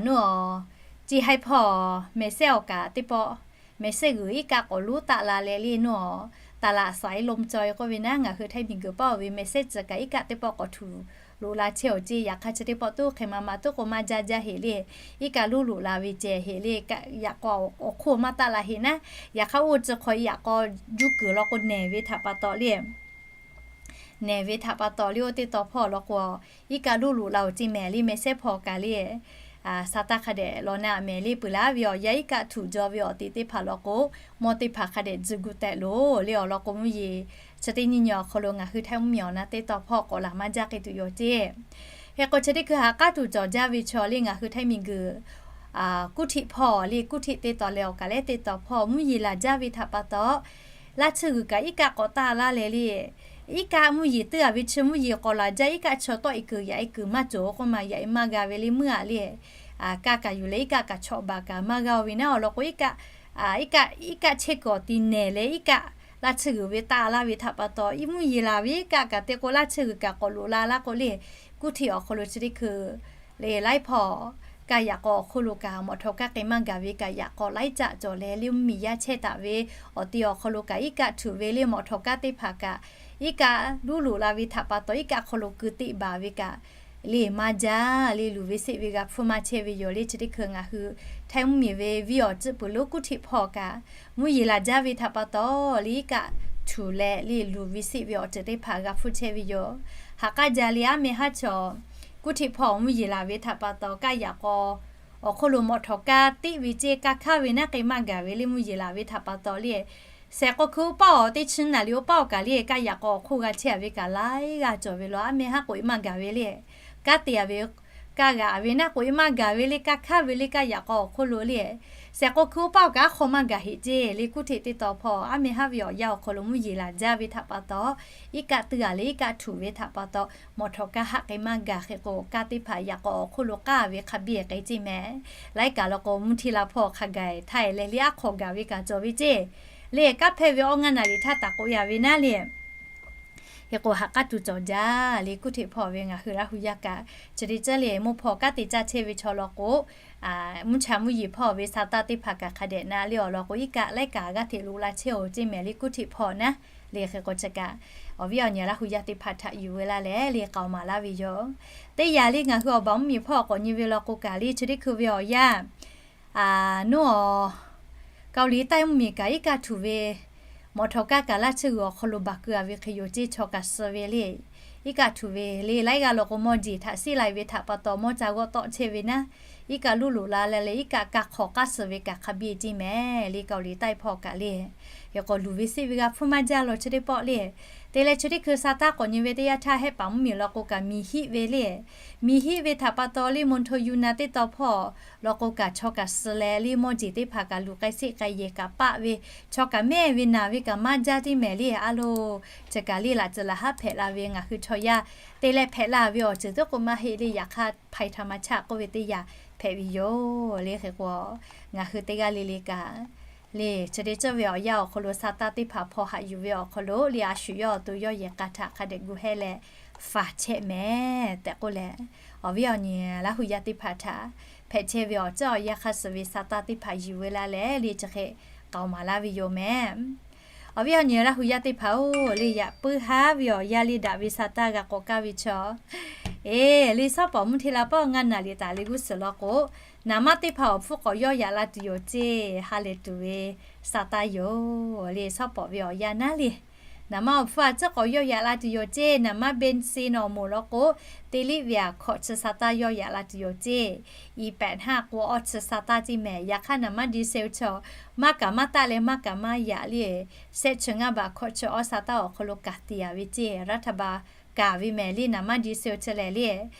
nuˇ-aˬ, ceˇ haiˉ hpawˇ mehˍ sehˉ awˬ kaꞈ teˇ pawˆ, mehˍ sehˉ g'uiˬ iˉ kaˆ k'awꞈ lonˉ taˆ la leh le nuˇ-aˬ, taˍ laꞈ saiˍ lomˇ caweh k'oˆ ve naˉ, ngaˬ hui htaiˇ miˬ guiˬ paˇ-oˬ ve mehˍ sehˉ tcuh kaꞈ iˉ kaˆ teˇ pawˆ k'awꞈ htuꞈ loꞈ la chehˇ-oˬ ceˇ. Yaꞈ hk'aˇ chi teˇ pawˆ tuˉ hk'e ma ma tuˉ k'o maˇ jaˇ jaˇ heꞈ le, iˉ kaˆ lonˉ loꞈ la ve ceh heꞈ le, yaꞈ k'aw awˬ hk'oˆ maˇ taˆ la heꞈ naˉ. Yaꞈ hk'aˇ oˇ chi hk'aw yaꞈ k'aw juˇ kuiˬ law k'o nehˬ ve htaꞈ pa taw le nehˬ ve htaꞈ pa taw le oˇ teˇ taw hpawˇ law k'o, iˉ kaˆ lonˉ loꞈ la-oˬ ceˇ mehˍ le, mehˍ sehˉ hpawˇ kaꞈ le, sa taˇ hk'a dehꞈ law naˆ mehˍ le, peuˬ laˉ ve awˬ yanˇ iˉ kaˆ htuꞈ jaw ve awˬ te teˇ hpaˍ law k'o, mawˇ teˇ hpaˍ hk'a dehꞈ tzuhꞈ gu tehꞈ loˬ le awˬ lawn k'o, mvuhˇ yeˬ chi teˇ nyiˇ nyi awˬ hk'aw lo ngaˬ hui htaiˇ mvuhˇ miˬ awˬ na teˇ taw hpawˇ k'awꞈ laˬ maˇ jaˇ k'ai tuˬ yoˬ ceˇ. Hk'e k'o chi teˇ hkui ha k'aˉ tuˬ cawˬ jaˇ ve chaw le ngaˬ hui htaiˇ miˬ guiˬ kuˇ htiꞈ hpawˇ le, kuˇ htiꞈ teˇ taw leh awˬ kaˬ lehˉ teˇ taw hpawˇ mvuhˇ yeˬ laˬ jaˇ ve htaꞈ pa taw, laˇ tsuhˇ g'uiˬ kaꞈ iˉ kaˆ k'awꞈ taˆ laˇ leh le, iˉ kaˆ mvuhˇ yeˬ tuˉ a ve chi mvuhˇ yeˬ k'awꞈ laˬ jaˇ, iˉ kaˆ chaw tawˆ e kuiˬ yaꞈ e kuiˬ maˇ cawˬ k'oˆ ma yaꞈ e maˇ g'a ve le meuˇ aꞈ le. Kaˇ kaꞈ yuˬ leh iˉ kaˆ kaꞈ chawꞈ baˬ kaꞈ maˇ g'a-o ve naˉ awˬ lawn k'o, iˉ kaˆ, iˉ kaˆ, iˉ kaˆ chehˇ kuiˬ awˬ ti nehˬ leh iˉ kaˆ laˇ tsuhˇ g'uiˬ ve taˆ laˇ ve htaꞈ pa taw, iˉ mvuhˇ yeˬ laˬ ve iˉ kaˆ kaꞈ te k'o laˇ tsuhˇ g'uiˬ kaꞈ k'awꞈ loꞈ la laˇ k'o le, kuˇ htiꞈ awˬ hk'aw lo chi teˇ hkui le laiˉ hpawˇ kaˇ yaꞈ k'aw awˬ hk'oˆ lo kaꞈ mawꞈ htawˍ kaˇ k'ai maˇ gaˬ ve kaꞈ yaꞈ k'aw laiˉ caˆ cawˬ leh le mvuhˇ miˬ yaˇ chehˇ taˍ ve awˬ te awˬ hk'aw lo kaꞈ iˉ kaˆ htuꞈ ve le mawꞈ htawˍ kaˇ teˇ hpaˍ kaꞈ iˉ kaˆ lonˉ loꞈ la ve htaꞈ pa taw iˉ kaˆ hk'aw lo keu teˆ baˬ ve kaꞈ le maˇ jaˇ le luˬ ve seˆ ve g'a hpfuhˇ maˇ chehˇ ve yoˬ le. Chi teˇ hkui ngaˬ hui htaiˇ mvuhˇ miˬ ve viˉ awˬ tcuhˆ peuˬ lonˉ kuˇ htiꞈ hpawˇ kaꞈ mvuhˇ yeˬ laˬ jaˇ ve htaꞈ pa taw le iˉ kaˆ htuꞈ leh le luˬ ve seˆ ve awˬ ceuˬ teˇ hpaˍ g'a hpfuhˇ chehˇ ve yoˬ. Haꞈ k'aˉ jaˇ le aˉ meh haˉ chaw kuˇ htiꞈ hpawˇ mvuhˇ yeˬ laˬ ve htaꞈ pa taw kaˇ yaꞈ k'aw awˬ hk'oˆ lo mawꞈ htawˍ kaˇ teˆ ve ceˇ, kaˇ hkaˇ ve naˉ k'ai maˇ gaˬ ve le mvuhˇ yeˬ laˬ ve htaꞈ pa taw le, shehˍ k'o hkui oˇ paˆ awˬ teˇ chi naˍ liꞈ oˇ paˆ awˬ kaˬ le kaˇ yaꞈ k'aw awˬ hk'oˆ g'a chehˇ a ve kaꞈ laiˉ g'aˇ cawˬ ve law aˉ meh haˉ k'oꞈ e maˇ gaˬ ve le, kanˉ te a ve kaˇ g'aꞈ ve naˉ k'oꞈ e maˇ gaˬ ve le, kaˇ hkaˇ ve le kaˇ yaꞈ k'aw awˬ hk'oˆ lo le, shehˍ k'o hkui oˇ paˆ awˬ kaꞈ aˉ hk'aw maˇ gaˬ heꞈ ceˇ le kuˇ htiꞈ teˇ taw hpawˇ aˉ meh haˉ ve awˬ yanˇ awˬ hk'aw lo mvuhˇ yeˬ laˬ jaˇ ve htaꞈ pa taw, iˉ kaˆ tuˉ a le iˉ kaˆ htuꞈ ve htaꞈ pa taw mawꞈ htawˍ kaˇ haˆ k'ai maˇ gaˬ hk'e k'o kaˇ teˇ hpaˍ yaꞈ k'aw awˬ hk'oˆ lo k'aˇ ve hk'a biˇ k'ai ceˇ mehˍ. Laiˉ kaꞈ law k'o mvuhˇ htiˇ la hpawˇ hk'a gaˬ htaˇ e leh le aˉ hk'aw gaˬ ve kaꞈ cawˬ ve ceˇ le, kanˉ hpehˇ ve awˇ ngaˇ naˍ liꞈ htaˇ taˍ k'oꞈ e a ve naˉ le. Hk'e k'o haꞈ k'aˉ tuˬ cawˬ jaˇ le kuˇ htiꞈ hpawˇ ve ngaˬ hui Laˇ hu yaˇ kaꞈ chi te ceuˬ le mvuhˇ hpawˇ kanˉ te caˇ chehˇ ve chaw law k'o, mvuhˇ cha mvuhˇ yeˬ hpawˇ ve sa taˇ teˇ hpaˍ kaꞈ hk'a dehꞈ na le awˬ lawn k'o iˉ kaˆ laiˉ kaꞈ g'aˇ hteꞈ loꞈ la chehˇ-oˬ ceˇ mehˍ le kuˇ htiꞈ hpawˇ naˉ le. Hk'e k'o chi kaꞈ awˬ viˉ awˬ nyi Laˇ hu yaˇ teˇ hpaˍ htaꞈ yuˬ ve laˇ leh le k'aoˍ maˍ laˇ ve yoˬ. Teˇ yanˇ le ngaˬ hui awˬ baˬ mvuhˇ miˬ hpawˇ k'awꞈ nyi ve law k'o kaꞈ le chi teˇ hkui ve awˬ yanˇ nuˇ-aˬ, Kaoˍ liˍ taiˇ mvuhˇ miˬ kaꞈ iˉ kaˆ htuꞈ ve mawꞈ htawˍ kaˇ kaꞈ laˇ tsuhˇ g'uiˬ awˬ hk'aw lo baˬ keu a ve hk'e yoˬ ceˇ. Chaw kaꞈ suh ve le iˉ kaˆ htuꞈ ve le laiˉ g'aˇ law k'o mawˇ jeˬ htaꞈ siˉ lai ve htaꞈ pa taw mawˇ ca g'awˇ tawˆ chehˇ ve naˉ, iˉ kaˆ lonˉ loꞈ la leh le iˉ kaˆ kaˇ hk'awꞈ k'aˇ suh ve kaꞈ hk'a biˇ ceˇ mehˍ le Kaoˍ liˍ taiˇ hpawˇ kaꞈ le. Hk'e k'o luˬ ve seˆ ve g'a hpfuhˇ maˇ jaˇ law chi teˇ pawˆ le. Te leh chi teˇ hkui sa taˇ k'awꞈ nyi ve teˇ yanˇ htaˇ Hehˆ paˍ mvuhˇ miˬ law k'o kaꞈ miˬ hiˆ ve le. Miˬ hiˆ ve htaꞈ pa taw le Moˇ hto Yuˇ naˍ teˇ taw hpawˇ law k'o kaꞈ chaw kaꞈ suh leh le mawˇ jeˬ teˇ hpaˍ kaꞈ luˬ k'ai seˆ k'ai yehˬ kaꞈ paˆ ve, chaw kaꞈ mehˇ ve naˬ ve kaꞈ maˇ jaˇ teˇ mehˍ le a loˬ. Chi kaꞈ le laꞈ ceuˬ laꞈ haˉ hpehꞈ la ve ngaˬ hui chaw yaˇ te leh hpehꞈ la ve awˬ ceuˬ teˇ k'o maˇ heˆ le yaꞈ hk'aˇ hpaˍ htaꞈ maˇ chaˆ k'oˆ ve teˇ yanˇ hpehꞈ ve yoˬ le. Hk'e k'o ngaˬ hui teˇ g'aˇ le le kaꞈ le chi teˇ ceuˬ ve awˬ yanˇ awˬ hk'aw lo sa taˇ teˇ hpaˍ hpaw haꞈ yuˬ ve awˬ hk'aw lo le a shu yawˇ awˬ to yawˇ yehˬ k'a htaꞈ hk'a dehꞈ gu hehˇ leh faˍ chehˇ mehˍ tehꞈ k'oˆ leh, awˬ viˉ awˬ nyi Laˇ hu yaˇ teˇ hpaˍ htaꞈ hpehꞈ chehˇ ve awˬ ceuˬ awˬ yanˇ hk'a suh ve sa taˇ teˇ hpaˍ yuˬ ve laˇ leh le chi hk'e k'aoˍ maˍ laˇ ve yoˬ mehˍ. Awˬ viˉ awˬ nyi Laˇ hu yaˇ teˇ hpaˍ-oˬ, le yaꞈ puiˉ haˉ ve awˬ yanˇ le daꞈ ve sa taˇ g'a k'awꞈ kaˇ ve chaw, eˬ le Sawˉ pawˍ mvuhˇ hte la pawˆ ngaˇ naˍ liꞈ taˍ le g'uˇ suhˍ law k'o, naˍ manˇ teˇ hpaˍ awˬ hpfuhˇ k'awꞈ yawˇ yaꞈ la tuˬ yoˬ ceˇ ha lehˬ tuˬ ve sa taˍ yoˬ le. Sawˉ pawˍ ve awˬ yanˇ naˉ le, naˍ manˇ awˬ hpfuhˇ a ciˉ k'awꞈ yawˇ yaꞈ la tuˬ yoˬ ceˇ. Naˍ manˇ bensin awˬ moˍ law k'o, teˇ liˆ ve a hkawꞈ chi sa taˇ yawˇ yaꞈ la tuˬ yoˬ ceˇ. Iˉ pehꞈ htaˇ k'o awˇ chi sa taˇ ceˇ mehˍ. Yaꞈ hk'aˇ naˍ manˇ diesel chaw maˇ kaˍ maˇ taˆ leh maˇ kaˍ maˇ yaꞈ le, shehˆ chi ngaˇ baˬ hkawꞈ chi awˇ sa taˇ awˬ hk'aw lo kaˍ tiˍ a ve ceˇ. Raˇ htaˇ ba kaˍ ve mehˍ le naˍ manˇ diesel chi lehˬ le.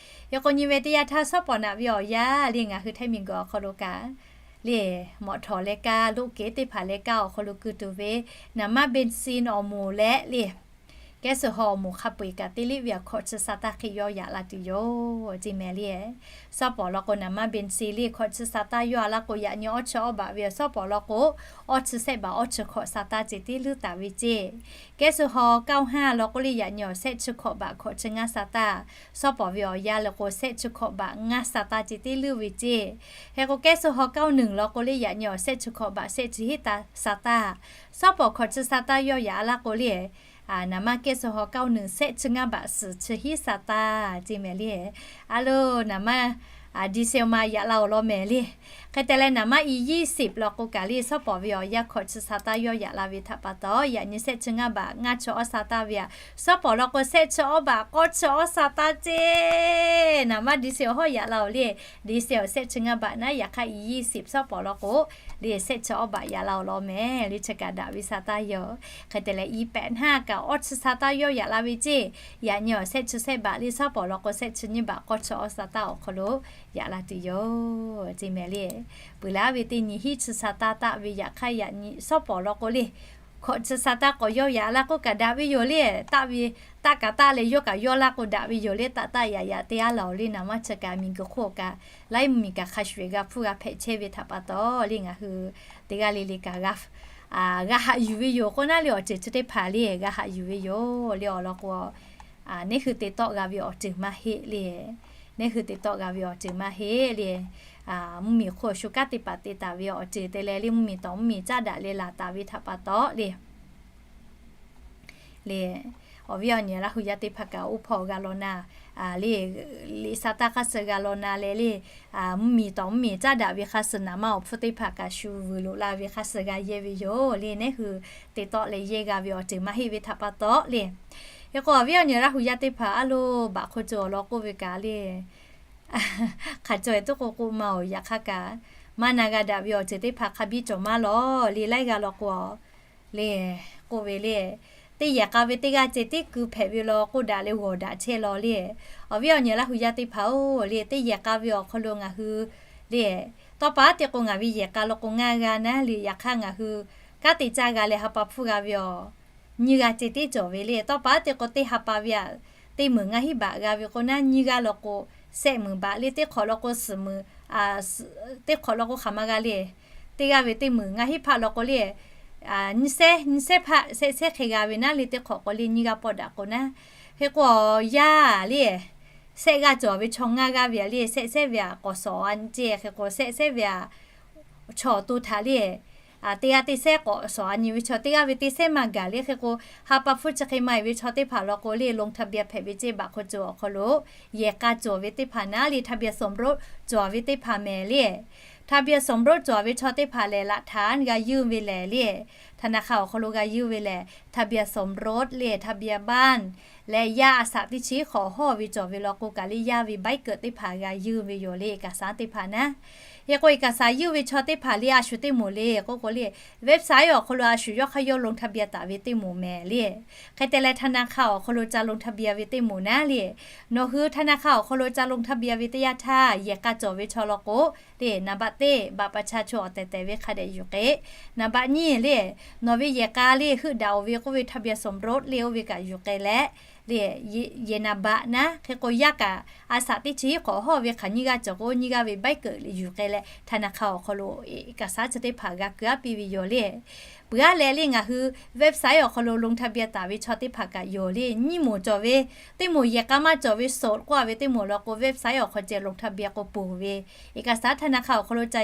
Hk'e k'o nyi ve teˇ yanˇ htaˇ Sawˉ pawˍ naꞈ ve awˬ yanˇ le ngaˬ hui htaiˇ miˬ guiˬ awˬ hk'aw lo kaꞈ le, mawꞈ htawˍ leh kaˇ, loˆ kehˉ teˇ hpaˍ leh kaˇ awˬ hk'aw lo keu tuˬ ve naˍ manˇ bensin awˬ moˍ leh le, Kehˉ suh haw awˬ moˍ hk'a peu-eˬ kaꞈ teˇ liꞈ ve awˬ hkawꞈ chi sa taˇ hk'e yawˇ yaꞈ la tuˬ yoˬ ceˇ mehˍ le. Sawˉ pawˍ law k'o, naˍ manˇ benˍ se le hkawꞈ chi sa taˇ yawˇ a laˇ k'o, yaꞈ nyi awˇ chi awˇ baꞈ ve awˬ sawˉ pawˍ law k'o, awˇ chi sehˆ baꞈ awˇ chi hkawꞈ sa taˇ ceh tiˉ luˇ taˍ ve ceˇ. Kehˉ suh haw kaoˇ haˇ law k'o le, yaꞈ nyi awˬ sehˆ chi hkawꞈ baꞈ hkawꞈ chi ngaˇ sa taˇ. Sawˉ pawˍ ve awˬ yaˇ le k'o, sehˆ chi hkawꞈ baꞈ ngaˇ sa taˇ ceh tiˉ luˇ ve ceˇ. Hk'e k'o, kehˉ suh haw kaoˇ nehˬ law k'o le, yaꞈ nyi awˬ sehˆ chi hkawꞈ baꞈ sehˆ chi hiˉ taˇ sa taˇ. Sawˉ pawˍ hkawꞈ chi sa taˇ yawˇ yaꞈ a laˇ k'o le, naˍ manˇ kehˉ suh haw kaoˇ nehˬ sehˆ chi ngaˇ baꞈ suhˍ chi hiˉ sa taˇ ceˇ mehˍ le. A lo, naˍ manˇ ดีเซล ma yaꞈ la awˬ lawn mehˍ le. Hk'e te leh naˍ manˇ อียี่สิบ law k'o kaꞈ le, sawˉ pawˍ ve awˬ yaˇ hkawꞈ chi sa taˇ yawˇ yaꞈ la ve htaꞈ pa taw, yaꞈ nyi sehˆ chi ngaˇ baꞈ ngaˇ chi awˇ sa taˇ ve aꞈ, sawˉ pawˍ law k'o sehˆ chi awˇ baꞈ k'awˇ chi awˇ sa taˇ ceˇ. Naˍ manˇ ดีเซล hawˉ yaꞈ la awˬ le. ดีเซล sehˆ chi ngaˇ baꞈ naˉ, yaꞈ hk'aˇ อียี่สิบ sawˉ pawˍ law k'o le, sehˆ chi awˇ baꞈ yaꞈ la awˬ lawn mehˍ le. Chi kaꞈ daꞈ ve sa taˇ yoˬ. Hk'e te leh อีแปดห้า kaꞈ awˇ chi sa taˇ yawˇ yaꞈ la ve ceˇ. Yaꞈ nyi awˬ sehˆ chi sehˆ baꞈ le, sawˉ pawˍ law k'o sehˆ chi nyiˇ baꞈ k'awˇ chi awˇ sa taˇ awˬ hk'aw lo yaꞈ la tuˬ yoˬ ceˇ mehˍ le. Peuˬ laˇ ve teˇ nyi hiˉ chi sa taˇ taˆ ve, yaꞈ hk'aˇ yaꞈ nyi sawˉ pawˍ law k'o le, hkawꞈ chi sa taˇ k'awꞈ yawˇ yaꞈ la k'oˆ kaꞈ daꞈ ve yoˬ le. Taˆ ve, taˆ kaꞈ taˆ leh yawˇ kaꞈ yawˇ laˇ k'o daꞈ ve yoˬ le. Taˆ taˆ yaꞈ yaꞈ te aˉ laˬ awˬ le. Naˍ manˇ chi kaꞈ miˬguiˬ hk'oˆ kaꞈ laiˉ mvuhˇmiˬ kaꞈ hk'a shuˍ shuˍ g'a hpuˇ g'a hpehꞈ chehˇ ve htaꞈ pa taw le, ngaˬ hui teˇ g'aˇ le le kaꞈ g'a haꞈ yuˬ ve yoˬ k'oˆ naˉ le, awˬ ceuˬ chi teˇ hpaˍ le g'a haꞈ yuˬ ve yoˬ le. Awˬ lawn k'o, neˇ hui te tawˆ g'a ve awˬ ceuˬ maˇ heˆ le. Neˇ hui te tawˆ g'a ve awˬ ceuˬ maˇ heˆ le. Mvuhˇmiˬ hk'oˆ shu kanˉ teˇ hpaˍ te taˍ ve awˬ ceuˬ te leh le, mvuhˇmiˬ tawˍ mvuhˇmiˬ caˉ daꞈ leh laˬ taˍ ve htaꞈ pa taw le. Le, awˬ viˉ awˬ nyi Laˇ hu yaˇ teˇ hpaˍ kaꞈ oˇ hpawˇ g'a law na, le, liꞈ sa taˇ hk'aˇ suh g'a law na leh le, mvuhˇmiˬ tawˍ mvuhˇmiˬ caˉ daꞈ ve hk'aˇ suh naˍ manˇ awˬ hpfuhˇ teˇ hpaˍ kaꞈ shu vuiˬ loꞈ la ve hk'aˇ suh g'a yehˇ ve yoˬ le. Neˇ hui te tawˆ leh yehˇ g'a ve awˬ ceuˬ maˇ heˆ ve htaꞈ pa taw le. Hk'e k'o awˬ viˉ awˬ nyi Laˇ hu yaˇ teˇ hpaˍ aˉ lo, baꞈ hk'aw cawˬ law k'oˆ ve kaꞈ le, hk'aˬ cawˬ e tuˉ k'o k'oˆ ma oˬ. Yaꞈ hk'aˇ kaꞈ maˇ na g'a daꞈ ve awˬ ceuˬ teˇ hpaˍ hk'a biˇ cawˬ maˇ lawˬ le. Laiˉ g'aˇ law k'o le, k'oˆ ve le, teˇ yehˬ k'a ve teˇ g'aˇ ceh tiˉ keu hpehꞈ ve law k'oˆ daꞈ leh g'awˬ daꞈ chehˇ law le. Awˬ viˉ awˬ nyi Laˇ hu yaˇ teˇ hpaˍ-oˬ le, teˇ yehˬ k'a ve awˬ hk'aw lo ngaˬ hui le, tawˇ pa aˉ te k'o ngaˬ ve yehˬ k'a law k'o ngaˇ g'aˇ naˉ le. Yaꞈ hk'aˇ ngaˬ hui kanˉ te caˇ g'a leh ha pa hpfuhˇ g'a ve awˬ nyiˇ g'aˇ ceh tiˉ cawˬ ve le. Tawˇ pa aˉ te k'o teˇ ha pa ve aꞈ teˇ meunˍ ngaˇ hinˉ baꞈ g'a ve k'o naˉ, nyiˇ g'aˇ law k'o sehˆ meunˍ baꞈ le. Teˇ hk'awꞈ law k'o suhˍ meunˍ, teˇ hk'awꞈ law k'o hk'aˬ ma g'a le. Teˇ g'aˇ ve teˇ meunˍ ngaˇ hinˉ hpaˆ law k'o le, nyiˇ sehˉ, nyiˇ sehˉ hpaˆ sehˆ sehˉ hk'e g'a ve naˉ le. Teˇ hk'awꞈ k'o le nyiˇ g'aˇ pawˆ daꞈ k'o naˉ. Hk'e k'o awˬ yaˇ le, sehˆ g'aˇ cawˬ ve chaw ngaˇ g'aˇ ve aꞈ le, sehˆ sehˉ ve aꞈ k'awꞈ shawˍ a nyi ceˇ. Hk'e k'o sehˆ sehˉ ve aꞈ chaw to htaꞈ le, teˇ g'aˇ teˇ sehˉ k'awꞈ shawˍ a nyi ve chaw, teˇ g'aˇ ve teˇ sehˉ maˇ gaˬ le. Hk'e k'o ha pa hpfuhˇ chi hk'e maˇ heˆ ve chaw teˇ hpaˍ law k'o le, ลงทะเบียน hpehꞈ ve ceˇ. Baꞈ hk'aw cawˬ awˬ hk'aw lo yehˬ k'a cawˬ ve teˇ hpaˍ naˉ le, ทะเบียนสมรส cawˬ ve teˇ hpaˍ mehˍ le. ทะเบียนสมรส cawˬ ve chaw teˇ hpaˍ lehˬ หลักฐาน g'a yunˇ ve lehˬ le, ธนาคาร awˬ hk'aw lo g'a yunˇ ve lehˬ ทะเบียนสมรส le, ทะเบียนบ้าน leh yaˇ a shaꞈ teˇ chi hk'awꞈ hawˇ ve cawˬ ve law k'o kaꞈ le, yaˇ ve ใบเกิด teˇ hpaˍ g'a yunˇ ve yoˬ le, เอกสาร teˇ hpaˍ naˉ. Hk'e k'o เอกสาร yunˇ ve chaw teˇ hpaˍ le, a shu teˇ moˍ le k'oˆ k'o le, website awˬ hk'aw lo a shu yawˇ hk'aˇ yawˇ ลงทะเบียน taˍ ve teˇ moˍ mehˍ le. Hk'e te leh ธนาคาร awˬ hk'aw lo ca ลงทะเบียน ve teˇ moˍ naˉ le. Nawˬ hui ธนาคาร awˬ hk'aw lo ca ลงทะเบียน ve teˇ yanˇ htaˇ, yehˬ k'a cawˬ ve chaw law k'o le, นามบัตร teˇ บัตรประชาชน awˬ tehˬ tehˬ ve hk'a dehꞈ yuˬ k'e, นามบัตร nyiˇ le, nawˬ ve yehˬ k'a le heuˆ daꞈ-oˬ ve k'oˆ ve ทะเบียนสมรส le, oˇ ve kaꞈ yuˬ k'e leh le, yehˬ นามบัตร naˉ. Hk'e k'o yaˇ kaꞈ a shaꞈ teˇ chi hk'awꞈ hawˇ ve hk'aˬ nyiˇ g'aˇ cawˬ k'o, nyiˇ g'aˇ ve ใบเกิด le yuˬ k'e leh ธนาคาร awˬ hk'aw lo เอกสาร chi teˇ hpaˍ g'a keu aˉ piˇ ve yoˬ le. Peuˬ aˉ leh le, ngaˬ hui website awˬ hk'aw lo ลงทะเบียน taˍ ve chaw teˇ hpaˍ kaꞈ yoˬ le. Nyiˇ moˍ cawˬ ve, teˇ moˍ yehˬ k'a maˇ cawˬ ve โสด k'oˆ a ve teˇ moˍ law k'o, website awˬ hk'aw ceh ลงทะเบียน k'o ponˬ ve, เอกสาร ธนาคาร awˬ hk'aw lo ca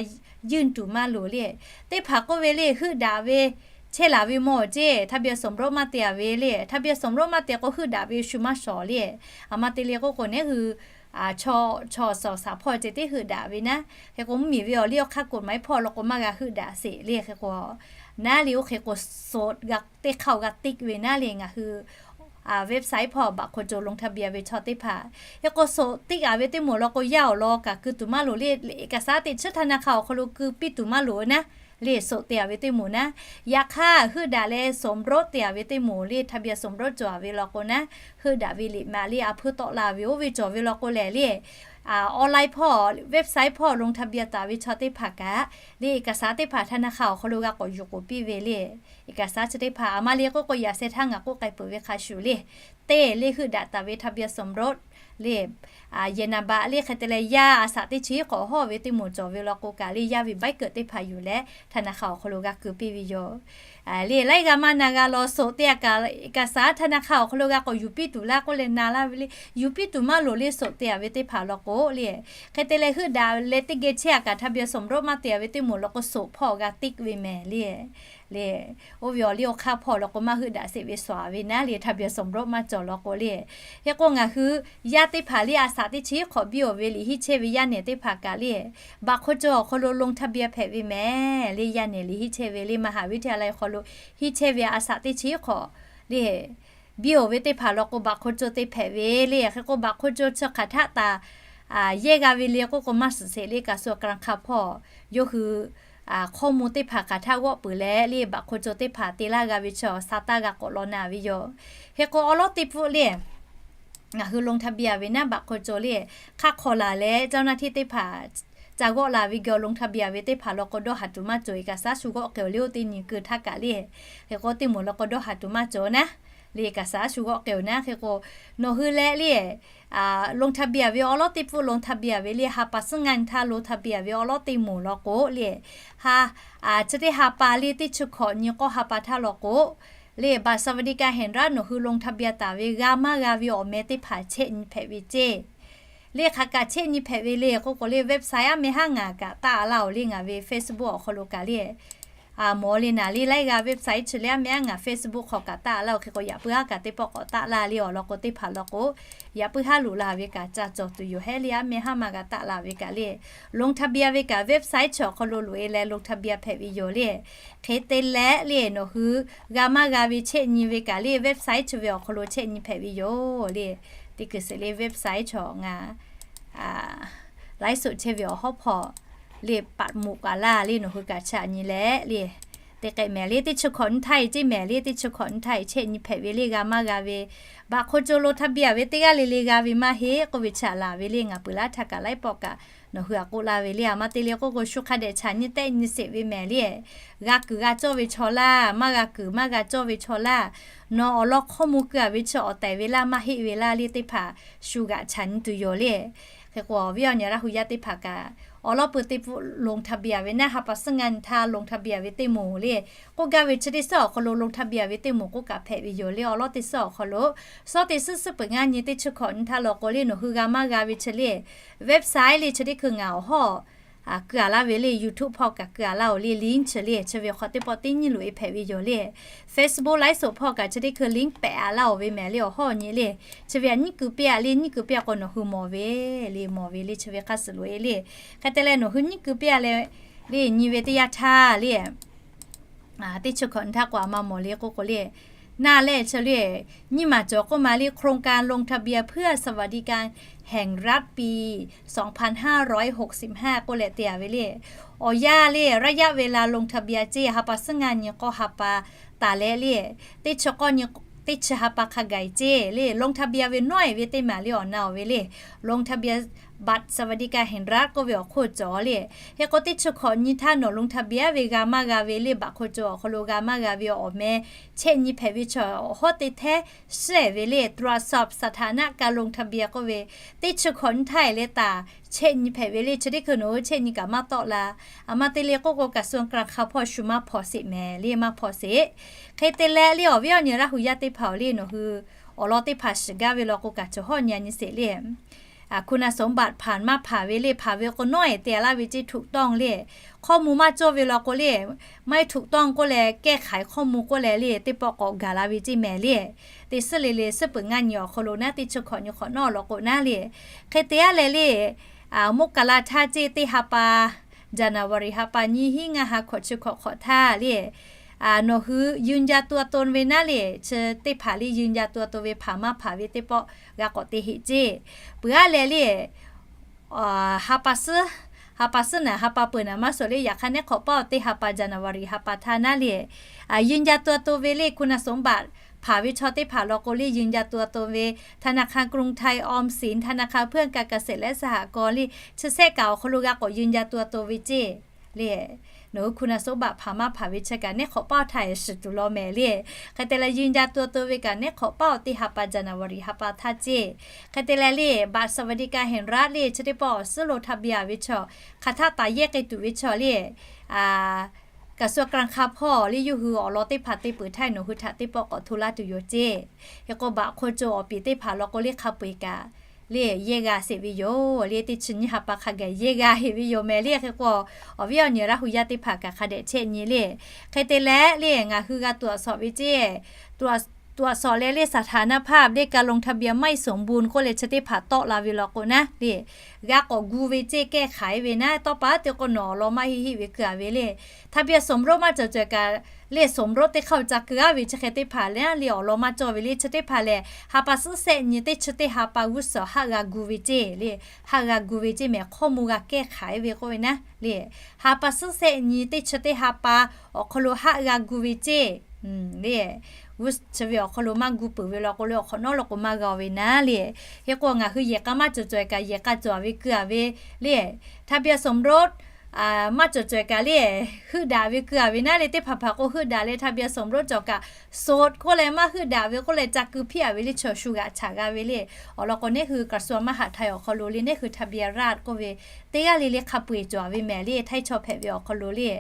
yunˇ tuˬ maˇ loˍ le. Teˇ hpaˍ k'oˆ ve le, heuˆ daꞈ ve chehˇ laˬ ve mawˬ ceˇ, ทะเบียนสมรส maˇ te a ve le. ทะเบียนสมรส maˇ te k'o heuˆ daꞈ ve shu maˇ shawˍ le. A ma te le k'oˆ k'o, neˇ hui chaw chaw shaˍ shaˍ hpawˇ ceh tiˉ heuˆ daꞈ ve naˉ. Hk'e k'o mvuhˇmiˬ ve awˬ liˇ awˬ hk'aˇ กฎหมาย hpawˇ law k'o maˇ g'a heuˆ daꞈ sheˍ le. Hk'e k'o naˉ le, oˇ hk'e k'o โสด g'a teˇ hk'aˇ g'a tiˆ ve naˉ le, ngaˬ hui website hpawˇ บัตรคนจน ลงทะเบียน ve chaw teˇ hpaˍ. Hk'e k'o โสด tiˆ a ve teˇ moˍ law k'o, yaˇ awˬ lawn kaꞈ keu tuˬ maˇ loˍ le. เอกสาร teˇ chi ธนาคาร awˬ hk'aw lo keu piˇ tuˬ maˇ loˍ naˉ le. โสด te a ve teˇ moˍ naˉ. Yaꞈ hk'aˇ heuˆ daꞈ leh สมรส te a ve teˇ moˍ le, ทะเบียนสมรส cawˬ a ve law k'o naˉ, heuˆ daꞈ ve liꞈ ma le, a hpuiˇ tawˆ la ve oˇ ve cawˬ ve law k'o lehˬ le, online ဟော website ဟော ลงทะเบียน taˍ ve chaw teˇ hpaˍ kaꞈ le, เอกสาร teˇ hpaˍ ธนาคาร awˬ hk'aw lo g'a k'awꞈ yuˬ k'oˍ piˇ ve le. เอกสาร chi teˇ hpaˍ a ma le k'oˆ k'o, yaꞈ sheh htaˇ ngaˬ k'oˆ k'ai peuˬ ve hk'a shuˍ le, teˇ le heuˆ daꞈ taˍ ve ทะเบียนสมรส le, yehˬ naˍ baꞈ le hk'e te leh yaˇ a shaꞈ teˇ chi hk'awꞈ hawˇ ve teˇ moˍ cawˬ ve law k'o kaꞈ le, yaˇ ve ใบเกิด teˇ hpaˍ yuˬ leh ธนาคาร awˬ hk'aw lo g'a keu piˇ ve yoˬ. Le laiˉ g'a maˇ na g'a law, สด te a kaꞈ เอกสาร ธนาคาร awˬ hk'aw lo g'a k'awꞈ yuˬ piˇ tuˬ laˇ k'oˆ leh na laˇ ve le, yuˬ piˇ tuˬ maˇ loˍ le, สด te a ve teˇ hpaˍ law k'o le, hk'e te leh heuˆ daꞈ leh teˇ geh chehˇ a kaꞈ ทะเบียนสมรส maˇ te a ve teˇ moˍ law k'o, สด hpawˇ g'a tiˆ ve mehˍ le. Le, oˇ ve awˬ liˇ awˬ hk'aˇ hpawˇ law k'o maˇ heuˆ daꞈ sheˍ ve shuˍ ve naˉ le, ทะเบียนสมรส maˇ cawˬ law k'o le. Hk'e k'o ngaˬ hui yaˇ teˇ hpaˍ le, a shaꞈ teˇ chi hk'awꞈ biˇ awˬ ve liꞈ henˇ chehˇ ve yaˇ nehˬ teˇ hpaˍ kaꞈ le, บัตรคนจน awˬ hk'aw lo ลงทะเบียน hpehꞈ ve mehˍ le. Yaˇ nehˬ liꞈ henˇ chehˇ ve le, มหาวิทยาลัย awˬ hk'aw lo henˇ chehˇ ve a shaꞈ teˇ chi hk'awꞈ le, biˇ awˬ ve teˇ hpaˍ law k'o บัตรคนจน te hpehꞈ ve le. Hk'e k'o บัตรคนจน chi hk'aˬ htaˆ taˍ yehˇ g'a ve le k'oˆ k'o, maˇ shiˍ sheˍ le, กระทรวงการคลัง hpawˇ yawˇ hui hkawˇ mvuh teˇ hpaˍ hk'aˬ htaˆ g'awˆ peuˬ leh le, บัตรคนจน teˇ hpaˍ te laˇ g'a ve chi awˬ sha taˇ g'a k'awꞈ law na ve yoˬ. Hk'e k'o awˉ lawˉ teˇ pfuhˆ le, ngaˬ hui ลงทะเบียน ve naˉ บัตรคนจน le, hk'aˇ hk'aw laˬ leh เจ้าหน้าที่ teˇ hpaˍ ca g'awˆ la ve geh ลงทะเบียน ve teˇ hpaˍ law k'o, dawˇ haˍ tuˬ maˇ cawˬ. เอกสาร shu g'awˆ k'ai-oˬ le, oˇ teˇ nyi keu htaˇ kaꞈ le. Hk'e k'o teˇ moˍ law k'o dawˇ haˍ tuˬ maˇ cawˬ naˉ le, เอกสาร shu g'awˆ k'ai-oˬ naˉ. Hk'e k'o nawˬ hui leh le, ลงทะเบียน ve awˉ lawˉ teˇ pfuhˆ ลงทะเบียน ve le, ha pa suhˉ ngaˇ nyi htaˇ ลงทะเบียน ve awˉ lawˉ teˇ moˍ law k'o le, ha, chi teˇ ha pa le, teˇ chi hkawꞈ nyi k'awˇ ha pa htaˇ law k'o le, บัตรสวัสดิการแห่งรัฐ nawˬ hui ลงทะเบียน taˍ ve g'a maˇ g'a ve awˬ meh teˇ hpaˍ chehˇ nyi hpehꞈ ve ceˇ. Le hk'aˬ kaꞈ chehˇ nyi hpehꞈ ve le k'oˆ k'o le, website aˉ meh haˉ ngaˬ kaꞈ taˆ laˇ-oˬ le, ngaˬ ve Facebook awˬ hk'aw lo kaꞈ le, mawˬ le naˍ le, laiˉ g'a website chi le aˉ meh haˉ ngaˬ Facebook hk'aw kaꞈ taˆ laˇ-oˬ. Hk'e k'o yaꞈ puiˉ haˉ kaꞈ teˇ pawˆ k'awꞈ taˆ laˇ le awˬ lawn k'o, teˇ hpaˍ law k'o yaꞈ puiˉ haˉ loꞈ la ve kaꞈ ca cawˬ tuˬ yoˬ hehˉ le, aˉ meh haˉ ma g'a taˆ la ve kaꞈ le, ลงทะเบียน ve kaꞈ website chi awˬ hk'aw lo loꞈ-e leh ลงทะเบียน hpehꞈ ve yoˬ le. Hk'e te leh le, nawˬ hui g'a maˇ g'a ve chehˇ nyi ve kaꞈ le, website chi ve awˬ hk'aw lo chehˇ nyi hpehꞈ ve yoˬ le. Teˇ kuiˬ sheˍ le, website chi ngaˬ laiˉ suhˍ chehˇ ve awˬ hawˉ hpawˇ le, ปักหมุด kaꞈ laˇ le, nawˬ hui kaꞈ chaꞈ nyi leh le, teˇ k'ehˆ mehˍ le, teˇ chi hkawꞈ nyi htaˇ e ceˇ mehˍ le, teˇ chi hkawꞈ nyi htaˇ e chehˇ nyi hpehꞈ ve le, g'a maˇ g'a ve, บัตรคนจน ลงทะเบียน ve teˇ g'aˇ le le g'a ve maˇ heˆ k'oˆ ve chaꞈ laˬ ve le, ngaˬ peuˬ laˇ htaꞈ kaꞈ laiˉ pawˆ kaꞈ nawˬ hui htaꞈ k'oˆ laˇ ve le. A ma te le k'oˆ k'o, shu hk'a dehꞈ chaꞈ nyi tehˆ nyi sheˍ ve mehˍ le, g'a kuiˬ g'a cawˇ ve chaw laˇ, maˇ g'a kuiˬ maˇ g'a cawˇ ve chaw laˇ, nawˬ awˬ lawn hkawˇ mvuh keu-a ve chi awˬ tehˬ ve laˇ maˇ heˆ ve laˇ le, teˇ hpaˍ shu g'aꞈ chaꞈ nyi tuˬ yoˬ le. Hk'e k'o awˬ viˉ awˬ nyi Laˇ hu yaˇ teˇ hpaˍ kaꞈ awˉ lawˉ peuˬ teˇ pfuhˆ ลงทะเบียน ve naˉ, ha pa suhˉ ngaˇ nyi htaˇ ลงทะเบียน ve teˇ moˍ le, k'oˆ gaˇ ve chi teˇ suhˉ awˬ hk'aw lo ลงทะเบียน ve teˇ moˍ k'oˆ kaꞈ hpehꞈ ve yoˬ le. Awˉ lawˉ teˇ suhˉ awˬ hk'aw lo, suhˉ teˇ suhˉ suhˉ peuˬ ngaˇ nyi teˇ chi hkawꞈ nyi htaˇ law k'o le, nawˬ hui g'a maˇ g'a ve chi le, website le chi teˇ hkui ngaˬ awˬ hawˉ keu-a laˇ ve le, YouTube hpawˇ kaꞈ keu-a laˇ-oˬ le, link chi le, chi ve hk'aw teˇ pawˆ teˇ nyi loꞈ-e hpehꞈ ve yoˬ le. Facebook laiˉ suhˍ hpawˇ kaꞈ chi teˇ hkui link pehꞈ-a laˇ-oˬ ve mehˍ le, awˬ hawˉ nyi le. Chi ve htaꞈ nyiˉ keu piˇ-a le, nyiˉ keu piˇ-a k'o nawˬ hui mawˬ ve le, mawˬ ve le, chi ve hk'a shuˍ loꞈ-e le. Hk'e te leh nawˬ hui nyiˉ keu piˇ-a leh le, nyi ve teˇ yanˇ htaˇ le, teˇ chi hkawꞈ nyi htaˇ k'o a ma mawˬ le k'oˆ k'o le, naˇ lehˬ chi le, nyiˇ maˬ cawˬ k'oˆ ma le, โครงการลงทะเบียนเพื่อสวัสดิการแห่งรัฐปี สองพันห้าร้อยหกสิบห้า k'oˆ leh te-a ve le. Awˬ yanˇ le, ระยะเวลาลงทะเบียน ceˇ ha pa suhˉ ngaˇ nyi k'awˇ ha pa taˍ leh le, teˇ chi k'awˇ nyi, teˇ chi ha pa hk'a gaˬ-e ceˇ le, ลงทะเบียน ve nawˉ-e ve teˇ maˬ le, awˬ na-oˬ ve le, ลงทะเบียน บัตรสวัสดิการแห่งรัฐ k'oˆ ve awˬ hk'oˆ cawˬ le. Hk'e k'o teˇ chi hkawꞈ nyi htaˇ nawˬ ลงทะเบียน ve g'a maˇ g'a ve le, บัตรคนจน awˬ hk'aw lo g'a maˇ g'a ve awˬ meh chehˇ nyi hpehꞈ ve chi awˬ hawˉ teˇ hteˉ shiˍ-e ve le, ตรวจสอบสถานะการลงทะเบียน k'oˆ ve, teˇ chi hkawꞈ nyi htaˇ e leh taˍ chehˇ nyi hpehꞈ ve le. Chi teˇ hkui nawˬ hui chehˇ nyi kaꞈ maˇ tawˆ la. A ma te le k'oˆ k'o, กระทรวงการคลัง hpawˇ shu maˇ hpawnˬ sheˍ mehˍ le, maˇ hpawnˬ sheˍ. Hk'e te leh le, awˬ viˉ awˬ nyi Laˇ hu yaˇ teˇ hpaˍ awˬ le, nawˬ hui awˬ lawn teˇ hpaˍ shiˍ gaˇ ve law k'o kaꞈ cawˬ hawˉ nyi-a nyi sheˍ le. คุณสมบัติ ผ่าน maˇ hpanˍ ve le, hpanˍ ve k'o nawˉ-e te-a laˇ ve ceˇ ถูกต้อง le, hkawˇ mvuh maˇ cawˇ ve law k'o le, ไม่ถูกต้อง k'oˆ leh แก้ไข hkawˇ mvuh k'oˆ leh le, teˇ pawˆ k'awꞈ gaˬ la ve ceˇ mehˍ le. Teˇ suhˉ le le, suhˉ peuˬ ngaˇ nyi awˬ hk'aw lo naˉ, teˇ chi hkawꞈ nyi hk'awꞈ nawˉ law k'o naˉ le. Hk'e te-a leh le, มกรา htaˇ ceˇ teˇ ha pa, January ha pa nyiˇ hinˉ ngaˇ ha hkawꞈ chi hkawꞈ hk'awꞈ htaˇ le, nawˬ hui ยืนยันตัวตน ve naˉ le, chi teˇ hpaˍ le ยืนยันตัวตน ve hpanˍ maˇ hpanˍ ve teˇ pawˆ g'a k'awꞈ te heꞈ ceˇ. Peuˬ-a leh le, ha pa suhˉ, ha pa suhˉ naˍ ha pa peuˬ naˍ maˇ suhˍ le, yaꞈ hk'aˇ neˉ hk'awꞈ paˇ teˇ ha pa January ha pa htaˇ naˉ le, ยืนยันตัวตน ve le คุณสมบัติ hpanˍ ve chaw teˇ hpaˍ law k'o le, ยืนยันตัวตน ve ธนาคารกรุงไทย ออมสิน ธนาคารเพื่อการเกษตรและสหกรณ์ le, chi sehˆ kaꞈ awˬ hk'aw lo g'a k'awꞈ ยืนยันตัวตน ve ceˇ. Le, nawˬ hui คุณสมบัติ hpanˍ maˇ hpanˍ ve chi kaꞈ neˉ hk'awꞈ paˇ awˬ htaˇ shiˍ tuˬ law mehˍ le. Hk'e te leh ยืนยันตัวตน ve kaꞈ neˉ hk'awꞈ paˇ awˬ teˇ ha pa January ha pa htaˇ ceˇ. Hk'e te leh le, บัตรสวัสดิการแห่งรัฐ le, chi teˇ pawˆ awˬ suhˉ lo ทะเบียน ve chaw, hk'aˬ htaˆ taˍ yehˇ k'ai tuˬ ve chaw le, กระทรวงการคลัง hpawˇ le, yawˇ hui awˬ lawn teˇ hpaˍ te peuˬ htaˇ nawˬ hui htaꞈ teˇ pawˆ k'awꞈ hto laˇ tuˬ yoˬ ceˇ. Hk'e k'o, บัตรคนจน awˬ piˍ teˇ hpaˍ law k'o le, hk'a peu-eˬ kaꞈ le, yehˇ g'a sheˍ ve yoˬ. Le, teˇ chi nyiˇ ha pa hk'a gaˬ yehˇ g'a heˍ ve yoˬ mehˍ le. Hk'e k'o, awˬ viˉ awˬ nyi Laˇ hu yaˇ teˇ hpaˍ kaꞈ hk'a dehꞈ chehˇ nyi le. Hk'e te leh le, ngaˬ hui g'a tuꞈ awˬ shawˍ ve ceˇ, tuꞈ awˬ shawˍ leh le, สถานะภาพ le, การลงทะเบียนไม่สมบูรณ์ k'oˆ leh chi teˇ hpaˍ tawˆ la ve law k'o naˉ le, g'a k'awꞈ gu ve ceˇ, แก้ไข ve naˉ. Tawˇ pa te k'o, nawˬ awˬ lawn maˇ heˆ heˆ ve keu-a ve le, ทะเบียนสมรส maˇ cawˬ cawˬ kaꞈ le, สมรส teˇ hk'aˇ ca keu-a ve chi hk'e teˇ hpaˍ le, le awˬ lawn maˇ cawˬ ve le, chi teˇ hpaˍ lehˬ, ha pa suhˉ sehˆ nyi teˇ chi teˇ ha pa g'uˇ suhˍ haˆ g'a gu ve ceˇ le, haˆ g'a gu ve ceˇ mehˍ, ข้อมูล g'a แก้ไข ve k'oˆ ve naˉ le. Ha pa suhˉ sehˆ nyi teˇ chi teˇ ha pa awˬ hk'aw lo haˆ g'a gu ve ceˇ le, g'uˇ chi ve awˬ hk'aw lo maˇ gu peuˬ ve law k'o le, awˬ hk'awꞈ nawˉ law k'o maˇ g'a ve naˉ le. Hk'e k'o, ngaˬ hui yehˬ k'a maˇ cawˬ cawˬ-e kaꞈ, yehˬ k'a cawˬ-a ve keu-a ve le, ทะเบียนสมรส maˇ cawˬ cawˬ-e kaꞈ le, heuˆ daꞈ ve keu-a ve naˉ le. Teˇ hpaˍ hpaˍ k'o, heuˆ daꞈ leh ทะเบียนสมรส cawˬ kaꞈ, โสด k'oˆ leh maˇ heuˆ daꞈ ve k'oˆ leh ca keu hpiˇ-a ve le, chaw shu g'aꞈ chaꞈ g'a ve le. Awˬ lawn k'o, neˉ hui กระทรวงมหาดไทย awˬ hk'aw lo le, neˉ hui ทะเบียนราษฎร์ k'oˆ ve teˇ g'aˇ le le hk'a peu-eˬ cawˬ-a ve mehˍ le. Htaiˇ chaw hpehꞈ ve awˬ hk'aw lo le,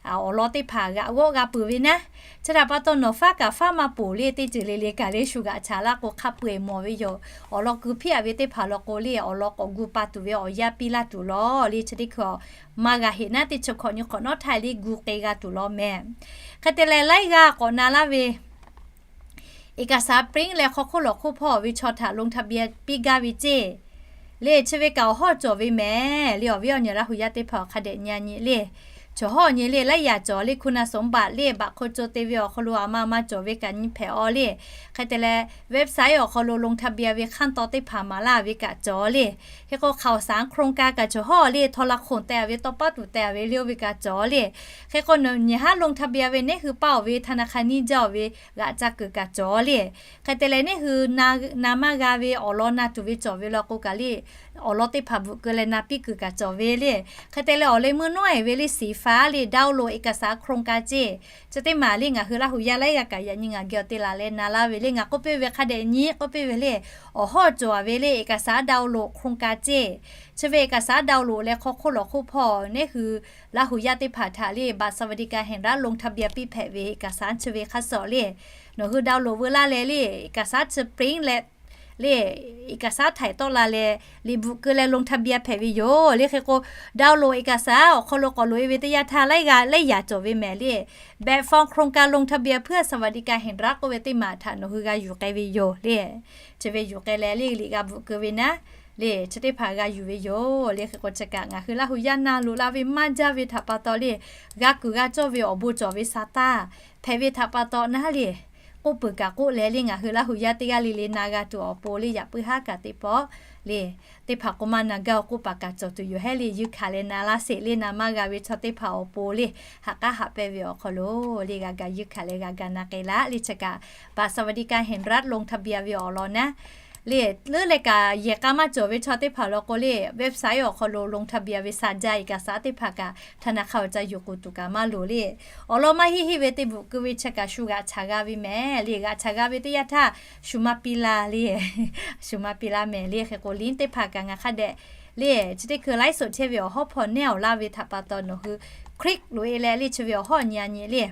awˬ lawn teˇ hpaˍ g'aꞈ g'awˆ g'a peuˬ ve naˉ. Chi htaꞈ pa taw, nawˬ faˉ kaꞈ faˉ maˇ poˬ le, teˇ ceuˬ le le kaꞈ le shu g'aꞈ chaꞈ laˇ k'o, hk'a peu-eˬ mawˬ ve yoˬ. Awˬ lawn keu hpiˇ-a ve teˇ hpaˍ law k'o le, awˬ lawn k'awꞈ gu pa tuˬ ve awˬ yanˇ piˇ laˇ tuˬ law le. Chi teˇ hkui maˇ g'a heˆ naˉ, teˇ chi hk'awꞈ nyi hk'awꞈ nawˉ htaˇ le gu k'ai g'a tuˬ law mehˍ. Hk'e te leh, laiˉ g'aˇ k'awꞈ na laˇ ve เอกสาร print leh hk'aw hk'oˆ lawˬ hk'oˆ hpawˇ ve chaw htaꞈ ลงทะเบียน piˇ gaˇ ve ceˇ le. Chi ve kaꞈ awˬ hawˉ cawˬ ve mehˍ le. Awˬ viˉ awˬ nyi Laˇ hu yaˇ teˇ hpaˍ hk'a dehꞈ nyi-a nyi le, cawˬ hawˉ nyi le, laiˉ yaꞈ cawˬ le, คุณสมบัติ le, บัตรคนจน te ve awˬ hk'aw lo a ma ma cawˬ ve kaꞈ nyi hpehꞈ-aw le. Hk'e te leh, website awˬ hk'aw lo ลงทะเบียน ve ขั้นตอน teˇ hpaˍ maˍ laˇ ve kaꞈ cawˬ le. Hk'e k'o, ข่าวสาร โครงการ kaꞈ cawˬ hawˉ le, ทรคม teh-a ve, tawˇ paˉ tuˬ teh-a ve le, oˇ ve kaꞈ cawˬ le. Hk'e k'o, nyi haˉ ลงทะเบียน ve neˉ hui paˇ-oˬ ve ธนาคาร nyiˇ jaˇ-oˬ ve g'aꞈ ca kuiˬ kaꞈ cawˬ le. Hk'e te leh, neˉ hui na maˇ g'a ve awˬ lawn na tuˬ ve cawˬ ve law k'o kaꞈ le, awˬ lawn teˇ hpaˍ bvuhꞈ keu leh na piˇ kuiˬ kaꞈ cawˬ ve le. Hk'e te leh, awˬ leh meuˇ nawˉ-e ve le, สีฟ้า le, download เอกสาร โครงการ ceˇ. Chi teˇ maˬ le, ngaˬ hui Laˇ hu yaˇ laiˉ g'aˇ kaꞈ yaꞈ nyi ngaˬ geh awˬ te laˬ leh na laˇ ve le. Ngaˬ k'oˆ piˇ ve hk'a dehꞈ nyi k'oˆ piˇ ve le, awˬ hawˉ cawˬ-a ve le, เอกสาร download โครงการ ceˇ. Chi ve เอกสาร download leh hk'aw hk'oˆ lawˬ hk'oˆ hpawˇ neˉ hui Laˇ hu yaˇ teˇ hpaˍ htaꞈ le, บัตรสวัสดิการแห่งรัฐ ลงทะเบียน piˇ hpehꞈ ve เอกสาร chi ve hk'a shuˍ le, nawˬ hui download veu laˇ leh le, เอกสาร chi print leh le, เอกสาร htaꞈ tawˆ la leh, liꞈ bvuhꞈ keu leh ลงทะเบียน hpehꞈ ve yoˬ le. Hk'e k'o, download เอกสาร awˬ hk'aw lo k'awꞈ loꞈ-e ve teˇ yanˇ htaˇ, laiˉ g'aˇ laiˉ yaꞈ cawˬ ve mehˍ le. แบบฟอร์มโครงการลงทะเบียนเพื่อสวัสดิการแห่งรัฐ k'oˆ ve teˇ maˬ htaꞈ nawˬ hui g'a yuˬ k'ai ve yoˬ le. Chi ve yuˬ k'ai leh le, liꞈ g'a bvuhꞈ keu ve naˉ le, chi teˇ hpaˍ g'a yuˬ ve yoˬ le. Hk'e k'o, chi kaꞈ ngaˬ hui Laˇ hu yaˇ na loꞈ la ve maˇ jaˇ ve htaꞈ pa taw le, g'a kuiˬ g'a cawˇ ve awˬ bon cawˬ ve sa taˇ hpehꞈ ve htaꞈ pa taw naˉ le, k'oˆ peuˬ kaꞈ k'oˆ leh le, ngaˬ hui Laˇ hu yaˇ teˇ g'aˇ le le na g'a tuˬ awˬ pon le, yaꞈ puiˉ haˉ kaꞈ teˇ pawˆ le, teˇ hpaˍ k'o maˇ na gaˇ-oˬ k'oˆ paˍ kaꞈ cawˬ tuˬ yoˬ hehˉ le. Yuˇ hkanˍ leh na laˇ sheˍ le, na maˇ g'a ve chaw teˇ hpaˍ awˬ pon le, haꞈ k'aˉ haꞈ pehnˇ ve awˬ hk'aw lo le, g'a ga yuˇ hkanˍ leh g'a ga na k'ai laˇ le. Chi kaꞈ บัตรสวัสดิการแห่งรัฐ ลงทะเบียน ve awˬ lawn naˉ le, leuˉ leh kaꞈ yehˬ k'a maˇ cawˬ ve chaw teˇ hpaˍ law k'o le, website awˬ hk'aw lo ลงทะเบียน ve sa jaˇ เอกสาร teˇ hpaˍ kaꞈ ธนาคาร awˬ ca yuˬ k'oˍ tuˬ kaꞈ maˇ loˍ le. Awˬ lawn maˇ heˆ heˆ ve teˇ bvuhꞈ keu ve chi kaꞈ shu g'aꞈ chaꞈ g'a ve mehˍ le. G'aꞈ chaꞈ g'a ve teˇ yanˇ htaˇ, shu maˇ piˇ laˇ le, shu maˇ piˇ laˇ mehˍ le. Hk'e k'o, leh teˇ hpaˍ kaꞈ ngaˬ hk'a dehꞈ le, chi teˇ hkui ไลฟ์สด chehˇ ve awˬ hawˉ hpawˇ nehˉ awˬ laˇ ve htaꞈ pa taw nawˬ hui click loꞈ-e leh le, chi ve awˬ hawˉ nyi-a nyi le,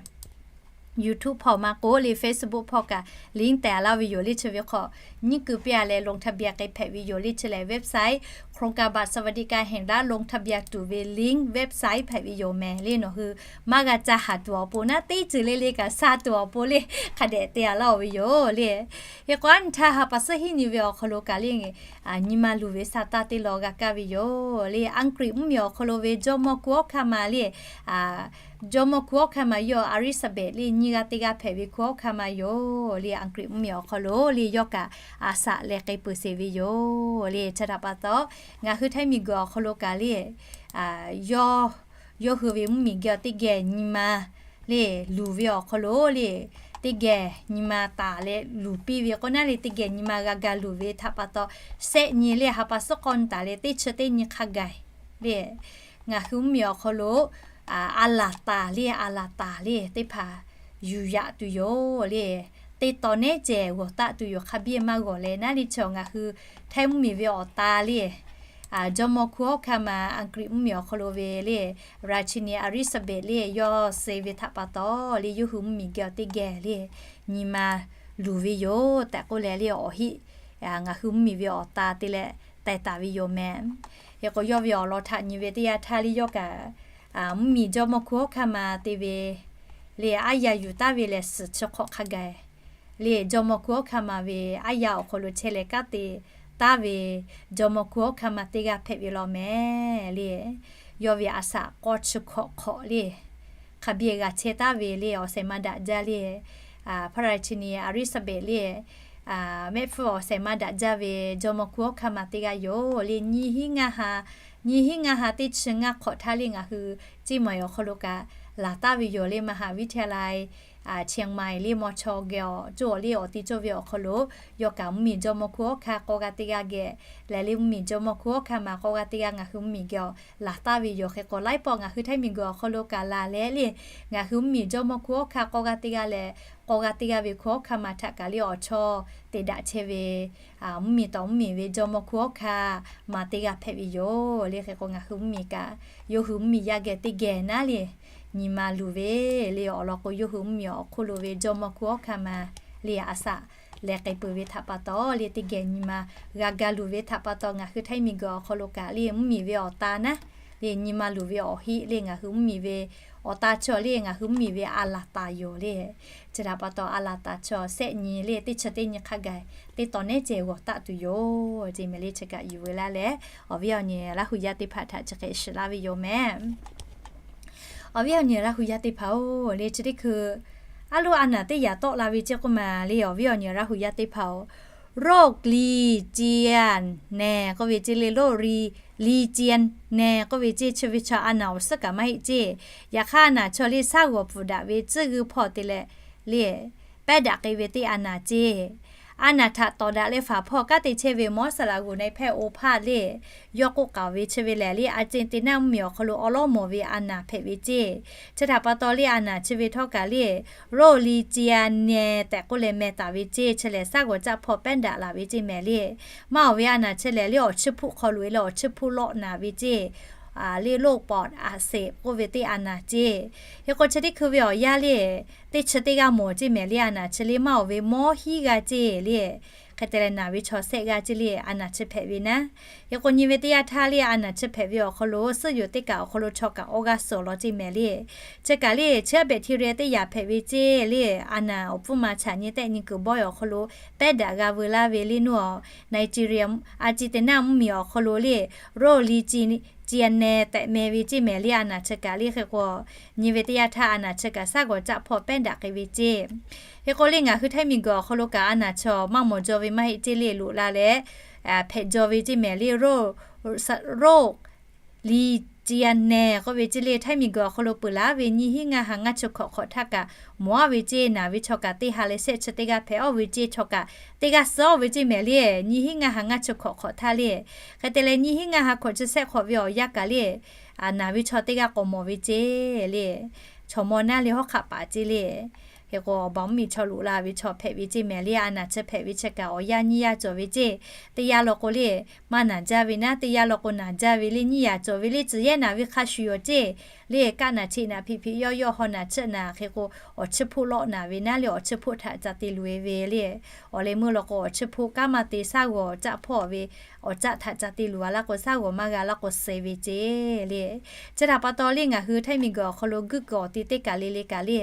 YouTube hpawˇ maˇ k'oˆ le, Facebook hpawˇ kaꞈ link tehꞈ laˇ ve yoˬ le. Chi ve hk'aw nyiˉ keu piˇ-a leh ลงทะเบียน k'ai hpehꞈ ve yoˬ le. Chi lehˬ, website โครงการบัตรสวัสดิการแห่งรัฐ ลงทะเบียน tuˬ ve link website hpehꞈ ve yoˬ mehˍ le. Nawˬ hui maˇ g'a ca haˍ tuˬ awˬ pon naˉ, teˇ ceuˬ le le kaꞈ sha tuˬ awˬ pon le, hk'a dehꞈ te-a laˇ-oˬ ve yoˬ le. Hk'e k'o, aˉ nyi htaˇ ha pa suhˉ hiˉ nyi ve awˬ hk'aw lo kaꞈ le, nyi ma luˬ ve sa taˇ teˇ law g'a kaˇ ve yoˬ le. อังกฤษ mvuhˇmiˬ awˬ hk'aw lo ve jawˇmawˇ hku hawˉ hkanˇ ma le, jawˇmawˇ hku hawˉ hkanˇ ma yawˇ อลิซาเบธ le, nyiˇ g'aˇ teˇ g'aˇ hpehꞈ ve hku hawˉ hkanˇ ma yoˬ le. อังกฤษ mvuhˇmiˬ awˬ hk'aw lo le, yawˇ kaꞈ a shaꞈ leh k'ai peuˬ sheˍ ve yoˬ le. Chi htaꞈ pa taw, ngaˬ hui Htaiˇ miˬguiˬ awˬ hk'aw lo kaꞈ le, yawˇ, yawˇ hui ve mvuhˇmiˬ geh teˇ geh nyi ma le, luˬ ve awˬ hk'aw lo le, teˇ geh nyi ma taˍ leh luˬ piˇ ve k'o naˉ le, teˇ geh nyi ma g'a ga luˬ ve htaꞈ pa taw, shehˆ nyi le ha pa suhˉ k'awˇ nyi taˍ leh teˇ chi teˇ nyi hk'a gaˬ le, ngaˬ hui mvuhˇmiˬ awˬ hk'aw lo a laˬ taˍ le, a laˬ taˍ le teˇ hpaˍ yuˬ yaꞈ tuˬ yoˬ le. Teˇ taw nehˉ cehˬ g'awˬ taˆ tuˬ yoˬ. Hk'a biˇ maˇ g'awˬ leh naˉ le, chi ngaˬ hui Htaiˇ mvuhˇmiˬ ve awˬ ta le, jawˇmawˇ hkunˉ hawˉ hkanˇ ma Aˍgriˆ mvuhˇmiˬ awˬ hk'aw lo ve le, ราชินีเอลิซาเบธ le yawˇ suh ve htaꞈ pa taw le, yawˇ hui mvuhˇmiˬ geh awˬ teˇ geh le nyi ma luˬ ve yoˬ tehꞈ k'oˆ leh le, awˬ heˆ ngaˬ hui mvuhˇmiˬ ve awˬ ta te leh teh taˍ ve yoˬ meh. Hk'e k'o, yawˇ ve awˬ lawn htaꞈ nyi ve teˇ yanˇ htaˇ le, yawˇ kaꞈ mvuhˇmiˬ jawˇmawˇ hkunˉ hawˉ hkanˇ ma te ve le, aˉ yaˇ yuˬ taˍ ve lehˬ suhˍ chi hk'awꞈ hk'a gaˬ le, jawˇmawˇ hkunˉ hawˉ hkanˇ ma ve aˉ yaˇ awˬ hk'aw lo chehˇ leh kanˉ te taˍ ve jawˇmawˇ hkunˉ hawˉ hkanˇ ma teˇ g'aˇ hpehꞈ ve law meh le. Yawˇ ve a shaꞈ k'awˇ chi hkawꞈ hk'awꞈ le, hk'a biˇ g'a chehˇ taˍ ve le, awˬ shehˍ ma daꞈ jaˇ le, hpaˇ ราชินีเอลิซาเบธ le, mehˆ hpfuhˇ awˬ shehˍ ma daꞈ jaˇ ve jawˇmawˇ hkunˉ hawˉ hkanˇ ma teˇ g'aˇ yoˬ le. Nyiˇ hinˉ ngaˇ ha, nyiˇ hinˉ ngaˇ ha teˇ chi ngaˇ hk'awꞈ htaˇ le, ngaˬ hui Chiang Mai awˬ hk'aw lo kaꞈ laˬ taˍ ve yoˬ le, มหาวิทยาลัย Chiang Mai le maw chaw geh awˬ cawˇ le, awˬ ti cawˇ ve awˬ hk'aw lo yawˇ kaꞈ mvuhˇmiˬ jawˇmawˇ hkunˉ hawˉ hkanˇ k'awˇ g'aˇ teˇ g'aˇ geh lehˬ le, mvuhˇmiˬ jawˇmawˇ hkunˉ hawˉ hkanˇ ma k'awˇ g'aˇ teˇ g'aˇ ngaˬ hui mvuhˇmiˬ geh awˬ laˬ taˍ ve yoˬ. Hk'e k'o, laiˉ pawˆ ngaˬ hui Htaiˇ miˬguiˬ awˬ hk'aw lo kaꞈ laˬ leh le, ngaˬ hui mvuhˇmiˬ jawˇmawˇ hkunˉ hawˉ hkanˇ k'awˇ g'aˇ teˇ g'aˇ leh k'awˇ g'aˇ teˇ g'aˇ ve hkunˉ hawˉ hkanˇ ma htaꞈ kaꞈ le awˬ chawˇ te daꞈ chehˇ ve mvuhˇmiˬ tawˍ mvuhˇmiˬ ve jawˇmawˇ hkunˉ hawˉ hkanˇ ma teˇ g'aˇ hpehꞈ ve yoˬ le. Hk'e k'o, ngaˬ hui mvuhˇmiˬ kaꞈ yawˇ hui mvuhˇmiˬ yaˇ geh teˇ geh naˉ le nyi ma luˬ ve le. Awˬ lawn k'o, yawˇ hui mvuhˇmiˬ awˬ hk'oˆ lo ve jawˇmawˇ hkunˉ hawˉ hkanˇ ma le a shaꞈ leh k'ai peuˬ ve htaꞈ pa taw le, teˇ geh nyi ma g'a ga luˬ ve htaꞈ pa taw, ngaˬ hui Htaiˇ miˬguiˬ awˬ hk'aw lo kaꞈ le mvuhˇmiˬ ve awˬ ta naˉ le nyi ma luˬ ve awˬ heˆ le, ngaˬ hui mvuhˇmiˬ ve awˬ ta chaw le ngaˬ hui mvuhˇmiˬ ve a laˬ taˍ yoˬ le. Chi htaꞈ pa taw, a laˬ taˍ chaw shehˆ nyi le teˇ chi teˇ nyi hk'a gaˬ teˇ taw nehˉ cehˬ g'awˬ taˆ tuˬ yoˬ ce meh le. Chi kaꞈ yuˬ ve laˇ leh, awˬ viˉ awˬ nyi Laˇ hu yaˇ teˇ hpaˍ htaꞈ chi hk'e shiˍ laˇ ve yoˬ meh. Awˬ viˉ awˬ nyi Laˇ hu yaˇ teˇ hpaˍ-oˬ le, chi teˇ hkui a loˉ a naˍ teˇ yaꞈ tawˆ la ve ceˇ k'oˆ ma le, awˬ viˉ awˬ nyi Laˇ hu yaˇ teˇ hpaˍ-oˬ, โรค ลีเจียนแน k'oˆ ve ceˇ le, โรค ลีเจียนแน k'oˆ ve ceˇ, chi ve chaw a naˍ awˬ suhˉ kaꞈ maˇ heˆ ceˇ. Yaꞈ hk'aˇ, a naˍ chaw le shaˉ g'awˬ pfuhˍ daꞈ ve tcuhˇ g'uiˇ hpawˇ te leh le pehˉ daꞈ k'ai ve teˇ a naˍ ceˇ. A naˍ htaꞈ tawˍ daꞈ leh faˍ hpawˇ kanˉ te chehˇ ve มอส Salaˍ g'uˬ นายแพทย์ โอภาส le, yawˇ k'oˆ k'aoˍ ve chi ve lehˬ le, Argentina mvuhˇmiˬ awˬ hk'aw lo awˉ lawˉ mawˬ ve a naˍ hpehꞈ ve ceˇ. Chi htaꞈ pa taw le, a naˍ chi ve htawˇ kaꞈ le, โรค ลีเจียนแน tehꞈ k'oˆ leh meh taˍ ve ceˇ. Chi lehˬ, shaˉ g'awˬ caˆ hpawˇ pehˉ daꞈ laˬ ve ceˇ meh le. Maˇ awˬ ve a naˍ chi lehˬ le, awˬ chiˇ hpuˆ hk'aw loꞈ e leh awˬ chiˇ hpuˆ lawˆ naˍ ve ceˇ. Le โรคปอดอักเสบ k'oˆ ve teˇ a naˍ ceˇ. Hk'e k'o, chi teˇ hkui ve awˬ yanˇ le, teˇ chi teˇ g'aˇ mawˬ ceˇ meh le, a naˍ chi le maˇ awˬ ve mawˇ hiˉ g'aˇ ceˇ le. Hk'e te leh, naˍ ve chaw shehˆ g'aˇ ceˇ le, a naˍ chi hpehꞈ ve naˉ. Hk'e k'o, nyi ve teˇ yanˇ htaˇ le, a naˍ chi hpehꞈ ve awˬ hk'aw lo suhˉ yoˬ teˇ kaꞈ awˬ hk'aw lo chaw kaꞈ awˇ g'aˇ suhˍ law ceˇ meh le. Chi kaꞈ le, chi aˉ bacteria teˇ yaꞈ hpehꞈ ve ceˇ le, a naˍ awˬ pfuhˇ ma chaꞈ nyi tehˆ nyi kuiˬ bawehˇ awˬ hk'aw lo pehˉ daꞈ g'a veu laˇ ve le nuˇ a, Nigeria, Argentina mvuhˇmiˬ awˬ hk'aw lo le, โรค ลีเจียนแน tehꞈ meh ve ceˇ meh le, a naˍ chi kaꞈ le. Hk'e k'o, nyi ve teˇ yanˇ htaˇ a naˍ chi kaꞈ shaˉ g'awˬ caˆ hpawˇ pehˉ daꞈ k'ai ve ceˇ. Hk'e k'o le, ngaˬ hui Htaiˇ miˬguiˬ awˬ hk'aw lo kaꞈ a naˍ chaw maˇ mawˬ jaw ve maˇ heˆ ceˇ le, loꞈ la leh hpehꞈ jaw ve ceˇ meh le, โรค ลีเจียนแน k'oˆ ve ceˇ le, Htaiˇ miˬguiˬ awˬ hk'aw lo peuˬ laˇ ve nyiˇ hinˉ ngaˇ ha ngaˇ chi hkawꞈ hk'awꞈ htaˇ kaꞈ mawˬ a ve ceˇ. Naˍ ve chaw kaꞈ teˇ ha leh shehˆ chi teˇ g'aˇ hpehꞈ a ve ceˇ, chaw kaꞈ teˇ g'aˇ suhˍ a ve ceˇ meh le, nyiˇ hinˉ ngaˇ ha ngaˇ chi hkawꞈ hk'awꞈ htaˇ le. Hk'e te leh, nyiˇ hinˉ ngaˇ ha hk'awꞈ chi shehˆ hk'awꞈ ve awˬ yanˇ kaꞈ le, naˍ ve chaw teˇ g'aˇ k'awꞈ mawˬ ve ceˇ le. Chaw mawˇ naˉ le hawˉ hk'aˆ paˍ ceˇ le. Hk'e k'o, awˬ baˬ mvuhˇmiˬ chaw loꞈ la ve chaw hpehꞈ ve ceˇ meh le, a naˍ chi hpehꞈ ve chi kaꞈ awˬ yanˇ nyiˇ yanˇ cawˬ ve ceˇ. Teˇ yanˇ law k'o le, maˇ naˍ jaˇ ve naˉ, teˇ yanˇ law k'o naˍ jaˇ ve le, nyiˇ yanˇ cawˬ ve le, tcuh yehˇ naˍ ve hk'a shuˍ yoˬ ceˇ le, kaˆ naˍ cheꞈ naˍ hpiꞈ hpiꞈ yawˇ yawˇ haw naˍ chiˆ naˍ. Hk'e k'o, awˬ chiˇ hpoˆ lawˆ naˍ ve naˉ le, awˬ chiˇ hpoˆ htaꞈ ca te luˬ e ve le. Awˬ leh meuˇ law k'o, awˬ chiˇ hpoˆ kanˉ maˇ te shaˉ g'awˬ caˆ hpawˇ ve awˬ caˆ htaꞈ ca te luˬ a laˇ k'o, shaˉ g'awˬ maˇ g'a laˇ k'o suh ve ceˇ le. Chi htaꞈ pa taw le, ngaˬ hui Htaiˇ miˬguiˬ awˬ hk'aw lo guˇ kuiˬ awˬ ti teˇ kaˬ le le kaꞈ le,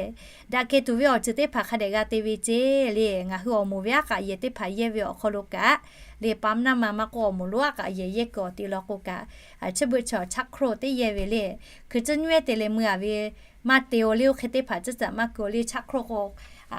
daꞈ keh tuˬ ve awˬ ceuˬ teˇ hpaˍ hk'a dehꞈ g'a te ve ceˇ le. Ngaˬ hui awˬ moˍ ve aˉ k'aꞈ yehˬ teˇ hpaˍ yehˇ ve awˬ hk'aw lo kaꞈ le, ปั๊มน้ำมัน maˇ k'oˆ, awˬ moˍ lonˉ aˉ k'aꞈ yehˬ yehˇ kuiˬ awˬ ti law k'o kaꞈ, chi beuꞈ chaw chaˆ hkroˆ teˇ yehˇ ve le. Hkui tcuhˉ nyiˇ ehˉ te leh mui a ve maˇ te o le, oˇ hk'e teˇ hpaˍ tcuhˉ caꞈ maˇ keu o le, chaˆ hkroˆ k'o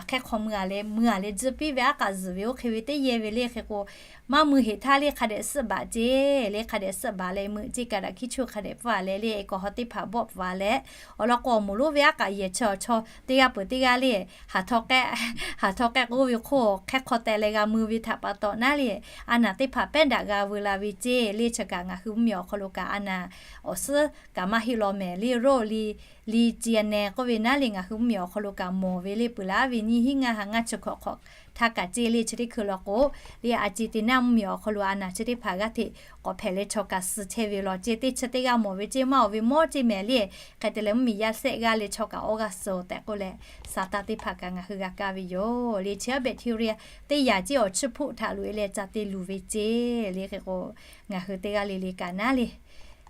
hk'e hk'aw mui a leh mui a leh tcuh piˇ ve aˉ k'aꞈ zuhˬ ve oˇ hk'e ve teˇ yehˇ ve le hk'e k'o, maˇ mui heˍ htaˇ le hk'a dehꞈ suhˆ baˬ ceˇ le, hk'a dehꞈ suhˆ baˬ leh meuꞈ ceˇ kaꞈ daꞈ hkiˇ chu hk'a dehꞈ pfuhˇ a leh le, k'awꞈ haw teˇ hpaˍ bawˆ pfuhˍ a leh, awˬ lawn k'o awˬ moˍ lonˉ ve aˉ k'aꞈ yehˬ chi awˬ chaw teˇ g'aˇ peuˬ teˇ g'aˇ le, haˍ htawˇ k'ehˆ k'oˆ ve hk'oˆ hk'e hk'aw teh leh g'a mui ve htaꞈ pa taw naˉ le, a naˍ teˇ hpaˍ pehˉ daꞈ g'a veu la ve ceˇ le. Chi kaꞈ ngaˬ hui mvuhˇ miˬ awˬ hk'aw lo kaꞈ a naˍ awˬ suhˉ kaꞈ maˇ heˆ law mehˍ le, roˆ li li ci a neh k'oˆ ve naˉ le, ngaˬ hui mvuhˇ miˬ awˬ hk'aw lo kaꞈ mawˬ ve le, peuˬ laˇ ve nyiˇ hinˉ ngaˇ ha ngaˇ chi hkawꞈ hk'awꞈ htaˇ kaꞈ ceˇ le. Chi teˇ hkui law k'o, le a ci te naˇ mvuhˇ miˬ awˬ hk'aw lo a naˍ chi teˇ hpaˍ g'aˇ hteꞈ k'awꞈ hpehꞈ leh chaw kaꞈ suh chehˇ ve law ceˇ. Teˇ chi teˇ g'aˇ mawˬ ve ceˇ maˇ awˬ ve mawˇ ceˇ mehˍ le, hk'e te leh mvuhˇ miˬ yaˇ sehˆ g'aˇ leh chaw kaꞈ awˇ g'aˇ suh tehꞈ k'oˆ leh, saˍ taˍ teˇ hpaˍ kaꞈ ngaˬ hui g'a kaˇ ve yoˬ le. Chi a bacteria teˇ yanˇ ceˇ awˬ chiˇ hpoˆ htaꞈ loꞈ e leh ca te luˬ ve ceˇ le hk'e k'o, ngaˬ hui teˇ g'aˇ le le kaꞈ naˉ le,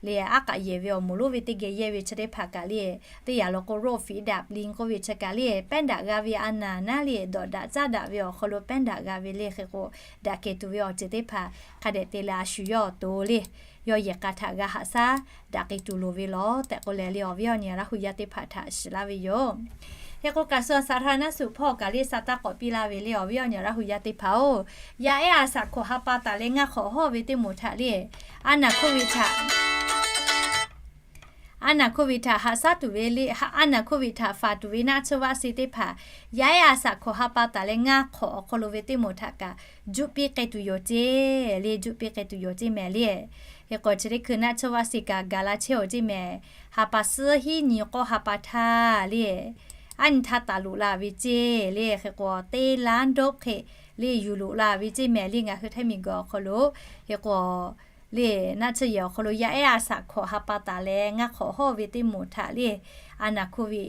le aˉ k'aꞈ yehˬ ve awˬ moˍ lonˉ ve teˇ geh yehˇ ve chi teˇ hpaˍ kaꞈ le, teˇ yanˇ law k'o roˆ fiˍ daꞈ li k'oˆ ve chi kaꞈ le, pehˉ daꞈ g'a ve a naˍ naˉ le, dawꞈ daꞈ caˉ daꞈ ve awˬ hk'aw lo pehˉ daꞈ g'a ve le hk'e k'o, daꞈ kehˬ tuˬ ve awˬ ceuˬ teˇ hpaˍ hk'a dehꞈ te leh a shu yawˇ awˬ to le, yawˇ yehˬ k'a htaꞈ g'a haꞈ shaˉ daꞈ k'ai tuˬ loˍ ve law tehꞈ k'oˆ leh le, awˬ viˉ awˬ nyi Laˇ hu yaˇ teˇ hpaˍ htaꞈ shiˍ laˇ ve yoˬ. Hk'e k'o, กระทรวงสาธารณสุข hpawˇ kaꞈ le sa taˇ k'awꞈ piˇ laˇ ve le, awˬ viˉ awˬ nyi Laˇ hu yaˇ teˇ hpaˍ-oˬ, yaˇ ehˉ a shaꞈ hkawꞈ ha pa taˍ leh ngaˇ hk'awꞈ hawˇ ve teˇ moˍ htaꞈ le, a naˍ hkoˇ ve htaꞈ, a naˍ hkoˇ ve htaꞈ haꞈ shaˉ tuˬ ve le, a naˍ hkoˇ ve htaꞈ faˍ tuˬ ve naˆ tsuhˇ vaˆ si teˇ hpaˍ yaˇ ehˉ a shaꞈ hkawꞈ ha pa taˍ leh ngaˇ hk'awꞈ awˬ hk'aw lo ve teˇ moˍ htaꞈ kaꞈ juˆ piˇ k'ai tuˬ yoˬ ceˇ le, juˆ piˇ k'ai tuˬ yoˬ ceˇ mehˍ le. Hk'e k'o, chi teˇ hkui naˆ tsuhˇ vaˆ si kaꞈ gaˬ la chehˇ-oˬ ceˇ mehˍ. Ha pa suhˉ hiˉ nyi k'awˇ ha pa htaˇ le, aˉ nyi htaˇ taˍ loꞈ la ve ceˇ le. Hk'e k'o, teˇ laˇ dawˇ hk'e le yuˬ loꞈ la ve ceˇ mehˍ le, ngaˬ hui Htaiˇ miˬguiˬ awˬ hk'aw lo. Hk'e k'o, le naˆ tsuhˇ yehˬ awˬ hk'aw lo yaˇ ehˉ a shaꞈ hkawꞈ ha pa taˍ leh ngaˇ hk'awꞈ hawˇ ve teˇ moˍ htaꞈ le, a naˍ hkoˇ ve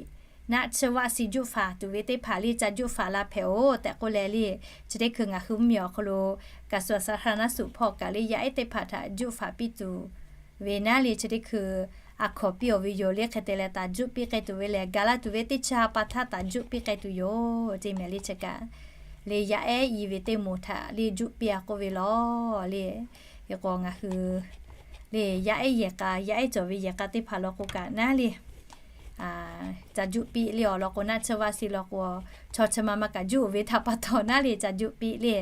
naˆ tsuhˇ vaˆ si juˆ faˍ tuˬ ve teˇ hpaˍ le ca juˆ faˍ la hpehꞈ-oˬ tehꞈ k'oˆ leh le, chi teˇ hkui ngaˬ hui mvuhˇ miˬ awˬ hk'aw lo กระทรวงสาธารณสุข hpawˇ kaꞈ le yaˇ ehˉ teˇ hpaˍ htaꞈ juˆ faˍ piˇ tuˬ ve naˉ le, chi teˇ hkui a hkawꞈ piˇ-oˬ ve yoˬ le. Hk'e te leh taˍ juˆ piˇ k'ai tuˬ ve lehˬ, gaˬ la tuˬ ve teˇ chi ha pa htaˇ taˍ juˆ piˇ k'ai tuˬ yoˬ ceˇ mehˍ le. Chi kaꞈ le yaˇ ehˉ i ve teˇ moˍ htaꞈ le juˆ piˇ a k'oˆ ve lawˬ le. Hk'e k'o, ngaˬ hui le yaˇ ehˉ yehˬ k'a, yaˇ ehˉ cawˬ ve yehˬ k'a teˇ hpaˍ law k'o kaꞈ naˉ le ca juˆ piˇ le. Awˬ lawn k'o, naˆ tsuhˇ vaˆ si law k'o, chaw chi ma ma kaꞈ juˆ ve htaꞈ pa taw naˉ le ca juˆ piˇ le.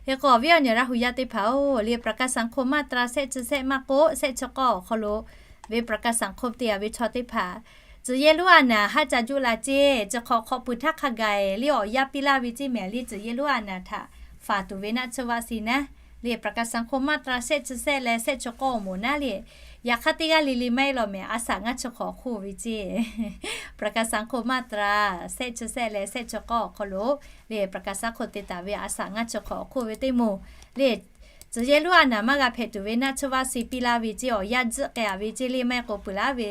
Hk'e k'o, awˬ viˉ awˬ nyi Laˇ hu yaˇ teˇ hpaˍ-oˬ, le ประกันสังคม มาตรา sehˆ chi sehˆ maˇ k'oˆ, sehˆ chi k'awˇ awˬ hk'aw lo ve ประกันสังคม te a ve chaw teˇ hpaˍ, tcuh yehˇ lonˉ a naˍ haˉ ca juˆ la ceˇ. Chi hk'awꞈ hk'awꞈ peuˬ htaˇ hk'a gaˬ le awˬ yaˇ piˇ laˇ ve ceˇ mehˍ le, tcuh yehˇ lonˉ a naˍ htaꞈ faˍ tuˬ ve naˆ tsuhˇ vaˆ si naˉ le ประกันสังคม มาตรา sehˆ chi sehˆ leh sehˆ chi k'awˇ awˬ moˍ naˉ le. Yaꞈ hk'aˇ teˇ g'aˇ le le maˇ heˆ law mehˍ, a shaꞈ ngaˇ chi hk'awꞈ hk'oˆ ve ceˇ. ประกันสังคม มาตรา sehˆ chi sehˆ leh sehˆ chi k'awˇ awˬ hk'aw lo le ประกันสังคม te taˍ ve a shaꞈ ngaˇ chi hk'awꞈ hk'oˆ ve teˇ moˍ le, tcuh yehˇ lonˉ a naˍ maˇ g'a hpehꞈ tuˬ ve naˆ tsuhˇ vaˆ si piˇ laˇ ve ceˇ. Awˬ yaˇ tzuhˆ k'ai a ve ceˇ le, maˇ heˆ k'o peuˬ laˇ ve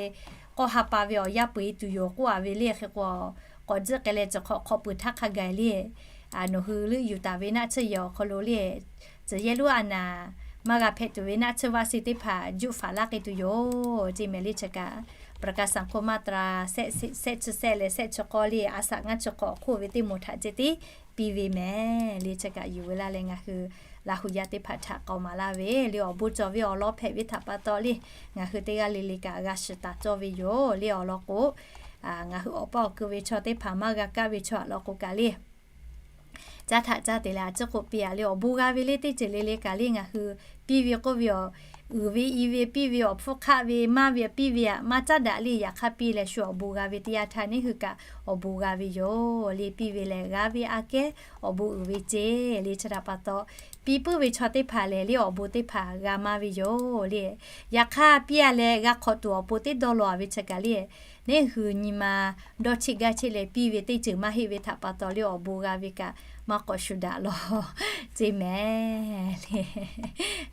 k'awˇ ha pa ve awˬ yaˇ peuˬ e tuˬ yoˬ k'oˆ a ve le. Hk'e k'o, k'awꞈ tzuhˆ k'ai leh chi hk'awꞈ hk'awꞈ peuˬ htaˇ hk'a gaˬ le, nawˬ hui leuˆ yuˬ taˍ ve naˆ tsuhˇ yehˬ awˬ hk'aw lo le, tcuh yehˇ lonˉ a naˍ maˇ g'a hpehꞈ tuˬ ve naˆ tsuhˇ vaˆ si teˇ hpaˍ juˆ faˍ laˇ k'ai tuˬ yoˬ ceˇ mehˍ le. Chi kaꞈ ประกันสังคม มาตรา sehˆ chi sehˆ leh sehˆ chi k'awˇ le a shaꞈ ngaˇ chi hk'awꞈ hk'oˆ ve teˇ moˍ htaꞈ ceh tiˉ piˇ ve mehˍ le. Chi kaꞈ yuˬ ve laˇ leh ngaˬ hui Laˇ hu yaˇ teˇ hpaˍ htaꞈ k'aoˍ maˍ laˇ ve le, awˬ bon cawˬ ve awˬ lawn hpehꞈ ve htaꞈ pa taw le, ngaˬ hui teˇ g'aˇ le le kaꞈ g'a shiˍ taˍ cawˇ ve yoˬ le. Awˬ lawn k'o, ngaˬ hui awˬ paˇ awˬ ku ve chaw teˇ hpaˍ maˇ g'a kaˇ ve chaw a lawn k'o kaꞈ le, caˇ htaꞈ caˇ te leh a ciˉ k'oˆ piˇ a le, awˬ bon g'a ve le teˇ ceuˬ le le kaꞈ le ngaˬ hui piˇ ve k'oˆ ve awˬ, uiˍ ve i ve piˇ ve, awˬ hpfuhˇ hk'aˆ ve maˇ ve piˇ ve aꞈ maˇ caˉ daꞈ le. Yaꞈ hk'aˇ piˇ leh shu awˬ bon g'a ve teˇ yanˇ htaˇ neˇ hui kaꞈ awˬ bon g'a ve yoˬ le. Piˇ ve lehˬ g'a ve aꞈ kehˉ awˬ bon uiˍ ve ceˇ le. Chi htaꞈ pa taw, piˇ puiˉ ve chaw teˇ hpaˍ lehˬ le awˬ bon teˇ hpaˍ g'a maˇ ve yoˬ le. Yaꞈ hk'aˇ piˇ a leh g'a hk'awꞈ tuˬ awˬ pon teˇ dawˇ law a ve chi kaꞈ le, neˇ hui nyi ma dawˇ cheˆ gaˇ cheˆ leh piˇ ve teˇ ceuˬ maˇ heˆ ve htaꞈ pa taw le awˬ bon g'a ve kaꞈ maˇ k'awꞈ shu daꞈ law ceˇ mehˍ le.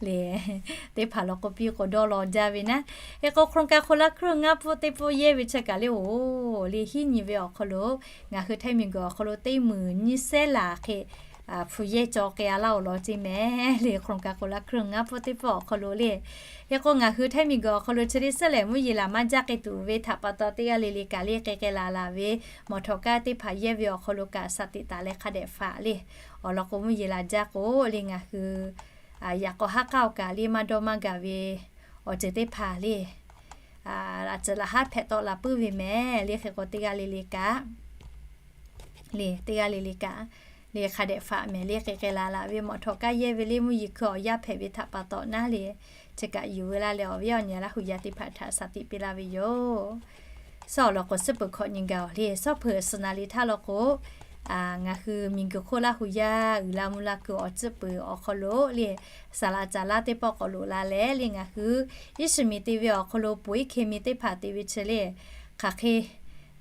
Le teˇ hpaˍ law k'o piˇ k'o dawˇ law jaˇ ve naˉ. Hk'e k'o โครงการคนละครึ่ง ngaˇ pfuhˇ teˇ pfuhˇ yehˇ ve chi kaꞈ le oˬ le hiˉ nyi ve awˬ hk'aw lo ngaˬ hui Htaiˇ miˬguiˬ awˬ hk'aw lo teˇ meunˍ nyiˇ sehˉ laˬ hk'e hpu yehˇ caw k'ai a laˇ oˬ law ceˇ mehˍ le. โครงการคนละครึ่ง ngaˇ pfuhˇ teˇ pfuhˇ awˬ hk'aw lo le, hk'e k'o ngaˬ hui Htaiˇ miˬguiˬ awˬ hk'aw lo chi teˇ suhˉ lehˬ mvuhˇ yeˬ laˬ maˇ jaˇ k'ai tuˬ ve htaꞈ pa taw teˇ g'aˇ le le kaꞈ le k'ai k'ai laˬ laˬ ve mawˬ htawꞈ kaˇ teˇ hpaˍ yehˇ ve awˬ hk'aw lo kaꞈ shaˍ tiꞈ taˍ leh hk'a dehꞈ faˍ le. Awˬ lawn k'o mvuhˇ yeˬ laˬ jaˇ k'o le ngaˬ hui yaꞈ k'aw haˉ k'aˇ awˬ kaꞈ le maˇ dawˇ maˇ gaˬ ve awˬ ceuˬ teˇ hpaˍ le, a tcuhˍ laˬ haˉ hpehꞈ tawˆ la puiˉ ve mehˍ le. Hk'e k'o teˇ g'aˇ le le kaꞈ le, teˇ g'aˇ le le kaꞈ le hk'a dehꞈ faꞈ mehˍ le, k'ai k'ai laˬ laˬ ve mawꞈ htawꞈ kaˇ yehˇ ve le mvuhˇ yeˬ hkui awˬ yaˇ hpehꞈ ve htaꞈ pa taw naˉ le, chi kaꞈ yuˬ ve laˇ leh awˬ viˉ awˬ nyi Laˇ hu yaˇ teˇ hpaˍ htaꞈ shaˍ tiꞈ piˇ laˇ ve yoˬ. Suhˉ awˬ lawn k'o, suhˉ peuˬ hkawꞈ nyi gaˬ awˬ le, suhˉ peuˬ suhˍ na le htaˇ law k'o, ngaˬ hui miˬguiˬ hk'oˆ Laˇ hu yaˇ uiˍ la mvuh la kuiˬ awˬ tcuhˉ peuˬ awˬ hk'aw lo le, saˍ laꞈ caˍ laˇ teˇ pawˆ k'awꞈ loꞈ la leh le, ngaˬ hui iˉ shiˍ miˬ te ve awˬ hk'aw lo peuˬ iˉ hkeh miˬ teˇ hpaˍ te ve chi le, hk'aˬ hk'e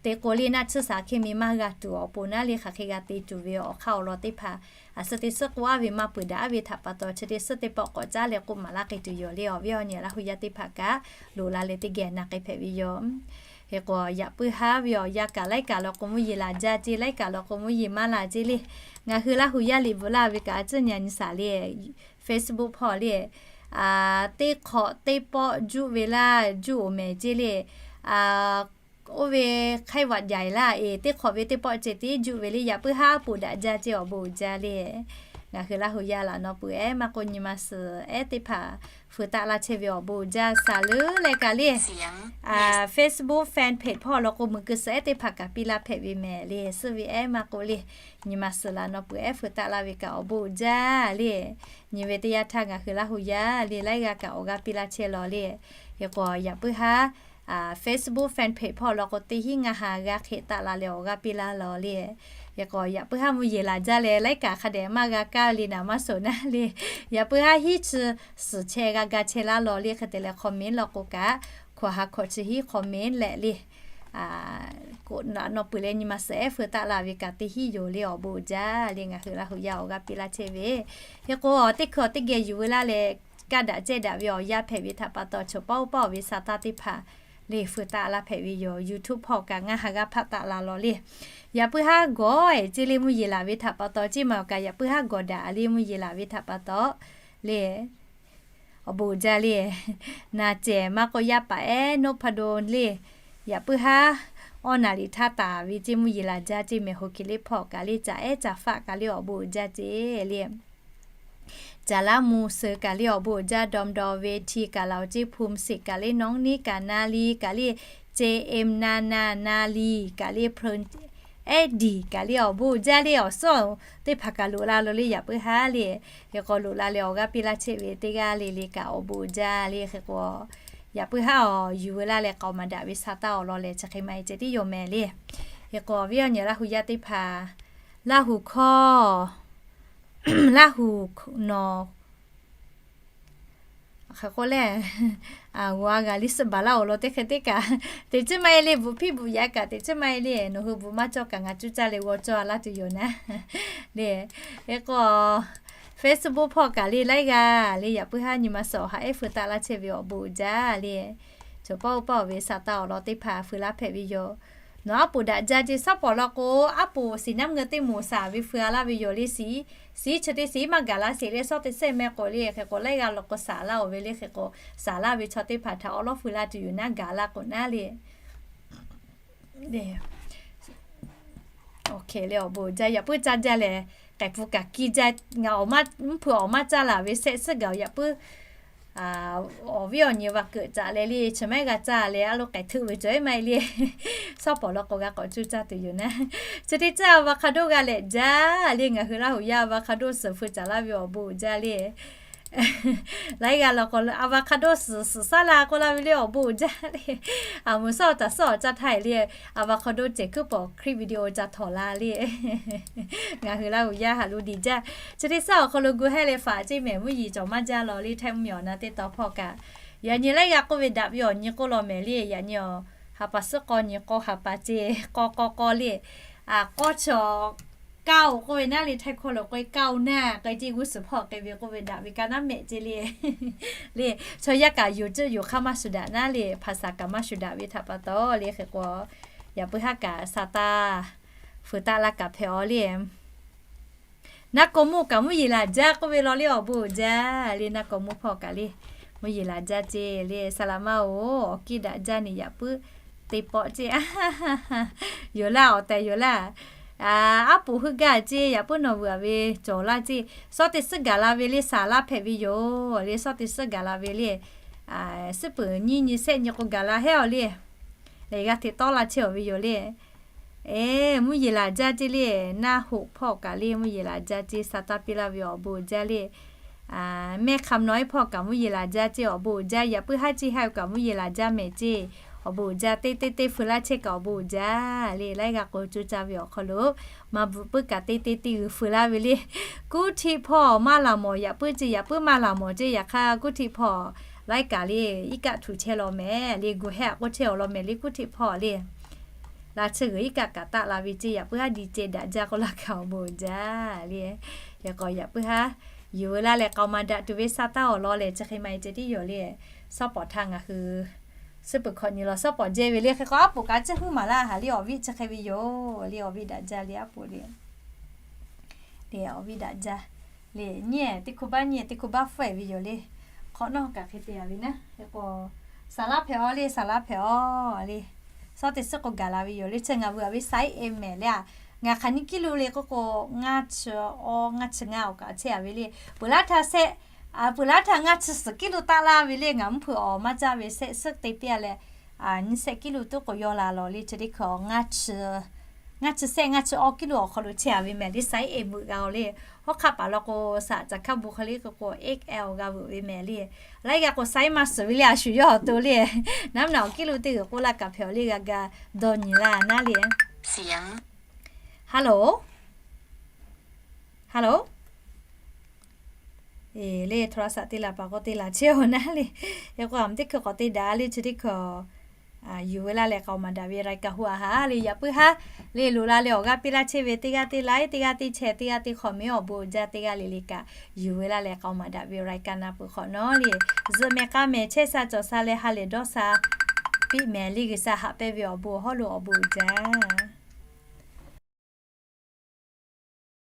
te k'o le, naˆ tsuhˇ shaˍ hkeh miˬ maˇ g'a tuˬ awˬ pon naˉ le, hk'aˬ hk'e g'a te tuˬ ve awˬ hk'aˇ awˬ lawn teˇ hpaˍ, a suhˉ teˇ suhˉ k'oˆ aˉ ve maˇ peuˬ daꞈ aˉ ve htaꞈ pa taw, chi teˇ suhˉ teˇ pawˆ k'awꞈ caˉ leh k'oˆ maˍ laˇ k'ai tuˬ yoˬ le. Awˬ viˉ awˬ nyi Laˇ hu yaˇ teˇ hpaˍ kaꞈ loꞈ la leh teˇ geh na k'ai hpehꞈ ve yoˬ. Hk'e k'o, yaꞈ puiˉ haˉ ve awˬ yanˇ kaꞈ laiˉ kaꞈ law k'o mvuhˇ yeˬ laˬ jaˇ ceˇ, laiˉ kaꞈ law k'o mvuhˇ yeˬ maˇ laˬ ceˇ le. Ngaˬ hui Laˇ hu yaˇ liꞈ bvuhꞈ laˇ ve kaꞈ a tcuhˉ nyi a nyi shaˍ le, Facebook hpawˇ le, teˇ hk'awꞈ teˇ pawˆ juˆ ve laˇ juˆ oˬ mehˍ ceˇ le. Oˇ ve hk'aiˉ vaꞈ jaˍ laˇ e, teˇ hk'awꞈ ve teˇ pawˆ ceh tiˉ juˆ ve le, yaꞈ puiˉ haˉ poˬ daꞈ jaˇ ceˇ awˬ bon uiˍ jaˇ le. Ngaˬ hui Laˇ hu yaˇ laꞈ naw peuˬ ehˉ maˇ k'oˆ nyi ma suhˍ ehˉ teˇ hpaˍ feu taˆ laˇ chehˇ ve awˬ bon uiˍ jaˇ. Saˍ leuˉ leh kaꞈ le, Facebook fan page hpawˇ law k'o meuꞈ keu suhˍ ehˉ teˇ hpaˍ kaꞈ piˇ laˇ hpehꞈ ve mehˍ le, suhˉ ve ehˉ maˇ k'oˆ le, nyi ma suhˍ laꞈ naw peuˬ ehˉ feu taˆ laˇ ve kaꞈ awˬ bon uiˍ jaˇ le. Nyi ve teˇ yanˇ htaˇ ngaˬ hui Laˇ hu yaˇ le laiˉ g'aˇ kaꞈ awˬ g'aˇ piˇ laˇ chehˇ law le. Hk'e k'o, yaꞈ puiˉ haˉ Facebook fan page hpawˇ law k'o teˇ hinˉ ngaˇ ha g'a hk'e taˆ la leh awˬ g'aˇ piˇ laˇ law le. Hk'e k'o, yaꞈ puiˉ haˉ mvuhˇ yeˬ laˬ jaˇ leh laiˉ kaꞈ hk'a dehꞈ maˇ g'a kaˇ le naˍ maˇ shoˍ naˉ le. Yaꞈ puiˉ haˉ hiˉ chi suhˍ chehˇ g'a ga chehˇ laˇ law le. Hk'e te leh comment law k'o kaꞈ, hkawꞈ ha hkawꞈ chi hiˉ comment leh le. K'o naꞈ naw peuˬ leh nyi ma suhˍ ehˉ feu taˆ la ve kaꞈ teˇ hinˉ yoˬ le. Awˬ bon uiˍ jaˇ le. Ngaˬ hui Laˇ hu yaˇ awˬ g'aˇ piˇ laˇ chehˇ ve, hk'e k'o teˇ hkui teˇ geh yuˬ ve laˇ leh, kaˇ daꞈ cehˇ daꞈ ve awˬ yanˇ hpehꞈ ve htaꞈ pa taw, chaw paˆ oˇ paˆ oˬ ve sa taˇ teˇ hpaˍ le feu taˆ laˇ hpehꞈ ve yoˬ. YouTube hpawˇ kaꞈ ngaˇ ha g'aˇ hpaˆ taˆ la law le. Yaꞈ puiˉ haˉ gawˬ ehˉ ceˇ le mvuhˇ yeˬ laˬ ve htaꞈ pa taw, ceˇ ma awˬ kaꞈ yaꞈ puiˉ haˉ gawˬ daꞈ le mvuhˇ yeˬ laˬ ve htaꞈ pa taw le. Awˬ bon uiˍ jaˇ le. Naˬ cehˬ maˇ k'oˆ yaˇ paˍ ehˉ noˉ hpaˇ do le. Yaꞈ puiˉ haˉ awˇ naˍ riˍ htaˇ taˍ ve ceˇ mvuhˇ yeˬ laˬ jaˇ ceˇ mehˍ. Hoˍ kiˬ le hpawˇ kaꞈ le, caꞈ ehˉ caꞈ faˆ kaꞈ le awˬ bon uiˍ jaˇ ceˇ le. Caˍ laˇ mvuh suhˍ kaꞈ le awˬ bon uiˍ jaˇ. Dawˇ mvuh dawˇ ve hti kaꞈ laˬ oˬ ceˇ, hpu mvuh siˍ kaꞈ le nawˉ niˉ kaꞈ na li kaꞈ le, ceˇ em na na na li kaꞈ le, pru ehˉ diˬ kaꞈ le awˬ bon uiˍ jaˇ le. Awˬ suhˉ teˇ hpaˍ kaꞈ loꞈ la lo le yaꞈ puiˉ haˉ le. Hk'e k'o loꞈ la leh awˬ g'aˇ piˇ laˇ chehˇ ve teˇ g'aˇ le le kaꞈ awˬ bon uiˍ jaˇ le. Hk'e k'o yaꞈ puiˉ haˉ awˬ yuˬ ve laˇ leh k'aoˍ maˍ daꞈ ve sa taˇ awˬ lawn lehˬ chi hk'e maˇ heˆ ceh tiˉ yoˬ mehˍ le. Hk'e k'o awˬ viˉ awˬ nyi Laˇ hu yaˇ teˇ hpaˍ, Laˇ hu hkawˇ, Laˇ hu nawˬ hk'e k'oˆ lehˬ, g'a g'a liˇ suhˆ baˬ laˇ awˬ lawn teˇ hk'e teˇ kaꞈ, teꞈ chiˉ maˇ heˆ le. Bvuhꞈ hpiˇ bvuhꞈ yaꞈ kaꞈ teꞈ chiˉ maˇ heˆ le. Nawˬ hui bvuhꞈ maˇ cawˇ kaꞈ ngaˬ cuˇ caˇ leh g'aw cawˇ laˇ tuˬ yoˬ naˉ le. Hk'e k'o Facebook hpawˇ kaꞈ le laiˉ g'aˇ le yaꞈ puiˉ haˉ nyi ma suhˍ awˬ ha ehˉ feu taˆ laˇ chehˇ ve awˬ bon uiˍ jaˇ le. Chaw paˆ oˇ paˆ oˬ ve sa taˇ awˬ lawn teˇ hpaˍ feu laˇ hpehꞈ ve yoˬ. Nawˬ aˉ poꞈ daꞈ jaˇ ceˇ. Suhˉ pawˍ law k'o aˉ poꞈ siˍ naˉ mvuhˇ teˇ moˍ saˍ ve feu a laˇ ve yoˬ le. Siˍ, siˍ chi teˇ siˍ maˇ gaˬ la sheˍ le. Suhˉ teˇ suhˉ meh k'o le hk'e k'o laiˉ g'aˇ law k'o saˍ laˇ oˬ ve le. Hk'e k'o saˍ laˇ ve chaw teˇ hpaˍ htaꞈ awˬ lawˉ feu laˇ tuˬ yoˬ naˉ gaˬ la k'o naˉ le. Oˇ hk'e le awˬ bon uiˍ jaˇ. Yaꞈ puiˉ caˇ jaˇ lehˬ, k'ehˬ hpu kaꞈ kiˇ jaˇ. Ngaˬ awˬ maˇ mvuhˇ hpui awˬ maˇ caˇ laˬ ve sehˆ suhˉ gaˬ yaꞈ puiˉ awˬ viˉ awˬ nyi va keuꞈ caꞈ leh le chi maˇ heˆ g'a caˇ leh a lo k'ehˬ htuˆ ve cawˬ ehˉ maˇ heˆ le. Suhˉ pawˍ law k'o g'a k'awꞈ cuˇ caˇ tuˬ yoˬ naˉ. Chi teˇ caˇ avocado g'a lehꞈ jaˇ le. Ngaˬ hui Laˇ hu yaˇ avocado suhˍ feu caˍ laˇ ve awˬ bon uiˍ jaˇ le. Laiˉ g'aˇ law k'o avocado suhˍ suhˍ saˉ la k'oˆ laˇ ve le awˬ bon uiˍ jaˇ le. A meuˍ suhˉ awˬ taˍ suhˉ awˬ caˇ htaˇ le avocado cehˬ kuiˉ pawˍ clip video ca htawˍ la le. Ngaˬ hui Laˇ hu yaˇ ha lo diˬ jaˇ. Chi teˇ suhˉ awˬ hk'aw lo gu hehˇ leh faˍ ceˇ mehˍ mvuhˇ yeˬ cawˬ maˇ jaˇ law le. Htaiˇ mvuhˇ miˬ awˬ na teˇ taw hpawˇ kaꞈ yaꞈ nyi laiˉ g'aˇ k'oˆ ve daꞈ ve awˬ nyi k'oˆ law mehˍ le. Yaꞈ nyi awˬ ha pa suhˉ k'aw nyi k'aw ha pa ceˇ k'aw k'aw k'aw le. K'aw chaw kaˇ oˬ k'oˆ ve naˉ le. Htaiˇ hkawˇ lo k'o kaˇ oˬ naˇ k'ai ceˇ g'uˇ suhˍ hpawˇ k'ai ve k'oˆ ve daꞈ ve kaˇ naˉ mehˆ ceˇ le. Le chaw yaˇ kaꞈ yoˬ cuhˆ yoˬ hk'aˇ maˇ shuˍ daꞈ naˉ le. Hpaˍ saˍ kaꞈ maˇ shuˍ daꞈ ve htaꞈ pa taw le hk'e k'o yaꞈ puiˉ haˉ kaꞈ sa taˇ feu taˆ laˇ kaꞈ hpehꞈ aw le. Naˆ k'aw mawˇ kaꞈ mvuhˇ yeˬ laˬ jaˇ k'oˆ ve law le awˬ bon uiˍ jaˇ le. Naˆ k'aw mawˇ hpawˇ kaꞈ le mvuhˇ yeˬ laˬ jaˇ ceˇ le. Saˍ laꞈ ma oˬ, awˬ kiˇ daꞈ jaˇ ne yaꞈ puiˉ te pawˆ ceˇ. Yoˬ laˇ awˬ tehˬ yoˬ laˇ. Aˉ poꞈ heuˆ gaˇ ceˇ yaꞈ puiˉ nawˬ vuiˬ a ve cawˬ laˇ ceˇ. Suhˉ teˇ suhˉ gaˬ la ve le saˍ laˇ hpehꞈ ve yoˬ le. Suhˉ teˇ suhˉ gaˬ la ve le. Suhˉ peuˬ nyiˇ nyi sehˆ nyi k'o gaˬ la hehˉ aw le. Lehˬ g'a hteꞈ tawˆ la chehˇ aw ve yoˬ le. Eˬ, mvuhˇ yeˬ laˬ jaˇ ceˇ le. Naˆ hoꞈ hpawˇ kaꞈ le mvuhˇ yeˬ laˬ jaˇ ceˇ, sa taˇ piˇ laˇ ve awˬ bon uiˍ jaˇ le. Mehˇ hk'a mvuhˇ naw ehˉ hpawˇ kaꞈ mvuhˇ yeˬ laˬ jaˇ ceˇ, awˬ bon uiˍ jaˇ. Yaꞈ puiˉ haˉ ceˇ haˉ ve kaꞈ mvuhˇ yeˬ laˬ jaˇ mehˍ ceˇ, awˬ bon uiˍ jaˇ. Teˇ teˇ teˇ feu laˇ chehˇ kaꞈ awˬ bon uiˍ jaˇ le. Laiˉ g'a k'o co ca ve awˬ hk'aw lo maˇ bvuhꞈ puiˉ kaꞈ teˇ teˇ teˇ g'uiˬ feu laˇ ve le. Kuˉ htiˆ hpawˇ maˇ laˬ mawˬ, yaꞈ puiˉ ceˇ, yaꞈ puiˉ maˇ laˬ mawˬ ceˇ. Yaꞈ hk'aˇ kuˉ htiˆ hpawˇ laiˉ kaꞈ le, iˉ kaˆ htuꞈ chehˇ law mehˍ le. Gu hehˉ aꞈ k'oˆ chehˇ awˬ lawn mehˍ le, kuˉ htiˆ hpawˇ le. Laꞈ chi g'uiˬ iˉ kaˆ kaꞈ taˆ la ve ceˇ, yaꞈ puiˉ haˉ di ceh daꞈ jaˇ k'oˆ laˇ kaꞈ awˬ bon uiˍ jaˇ le. Yaꞈ k'aw yaꞈ puiˉ haˉ yuˬ veu laˇ leh k'aoˍ maˍ daꞈ tuˬ ve sa taˇ awˬ lawn lehˬ, chi hk'e maˇ e ceh tiˉ yoˬ le. Suhˉ pawˍ htaˇ ngaˬ hui suhˉ peuˬ hkawꞈ nyi lawˬ suhˉ pawˍ jehˇ ve le. Hk'e k'o aˉ poꞈ kaꞈ ciˇ huiˉ maˍ laˇ haˍ le. Awˬ viˉ chi hk'e ve yoˬ le. Awˬ viˉ daꞈ jaˇ le, aˉ poꞈ le. Le awˬ viˉ daꞈ jaˇ le. Nyi teˇ hkui baˆ nyi teˇ hkui baˆ fawehˬ ve yoˬ le. Hk'awꞈ nawˉ kaꞈ hk'e te a ve naˉ. Hk'e k'o, saˍ laˇ hpehꞈ aw le, saˍ laˇ hpehꞈ aw le. Suhˉ teˇ suhˉ k'o gaˬ la ve yoˬ le. Chi ngaˬ veu a ve saiˉ e mehˍ le a. Ngaˬ hk'aˬ nyi kiˇ lo le k'oˆ k'o, ngaˇ chi awˇ ngaˇ chi ngaˇ awˬ kaꞈ chehˇ a ve le. Peuˬ laˇ htaˇ sehˆ, peuˬ laˇ htaˇ ngaˇ chi suhˍ kiˇ lo taˆ laˇ ve le. Ngaˬ mvuhˇ hpeuꞈ awˬ maˇ caˇ ve sehˆ suhˉ te piˇ a leh, nyiˇ sehˆ kiˇ lo tuˉ k'o yaw la lawˬ le. Chi teˇ hkui ngaˇ chi sehˆ ngaˇ chi awˇ kiˇ lo awˬ hk'aw lo chehˇ a ve mehˍ le. Saiˉ e meuꞈ g'a aw le. Hawˉ hk'aˆ paˍ law k'o, saꞈ caˬ hkaˇ bon hk'aw le k'o k'o X L g'a veuꞈ ve mehˍ le. Laiˉ g'a k'o saiˉ maˇ suhˍ ve le, a shu yawˇ awˬ to le. Naˉ mvuhˇ naw awˬ kiˇ lo teˇ g'uiˬ k'oˆ laˇ kaꞈ hpehꞈ awˬ le g'a ga dawˇ nyi laˇ naˉ le. Hello, hello. Eˬ le, โทรศัพท์ te laˬ paˍ k'o te laˬ chehˇ aw naˉ le. Hk'e k'o aˬ teˇ hkui k'awꞈ te daꞈ le. Chi teˇ hkui yuˬ veu laˇ leh k'aoˍ maˍ daꞈ ve รายการ hu a haˍ le. Yaꞈ puiˉ haˉ le loꞈ la leh awˬ g'aˇ piˇ laˇ chehˇ ve, teˇ g'aˇ teˇ like, teˇ g'aˇ teˇ share, teˇ g'aˇ teˇ comment, awˬ bon uiˍ jaˇ. Teˇ g'aˇ le le kaꞈ yuˬ veu laˇ leh k'aoˍ maˍ daꞈ ve รายการ na peuˬ hk'awꞈ nawˉ le. Zuhꞈ mehˍ k'a mehˍ chehˇ sha cawˬ sha leh ha lehˬ dawˇ sha piˇ mehˍ le. G'uiˬ sha haꞈ pehnˇ ve awˬ bon awˬ hawˉ lo awˬ bon uiˍ jaˇ.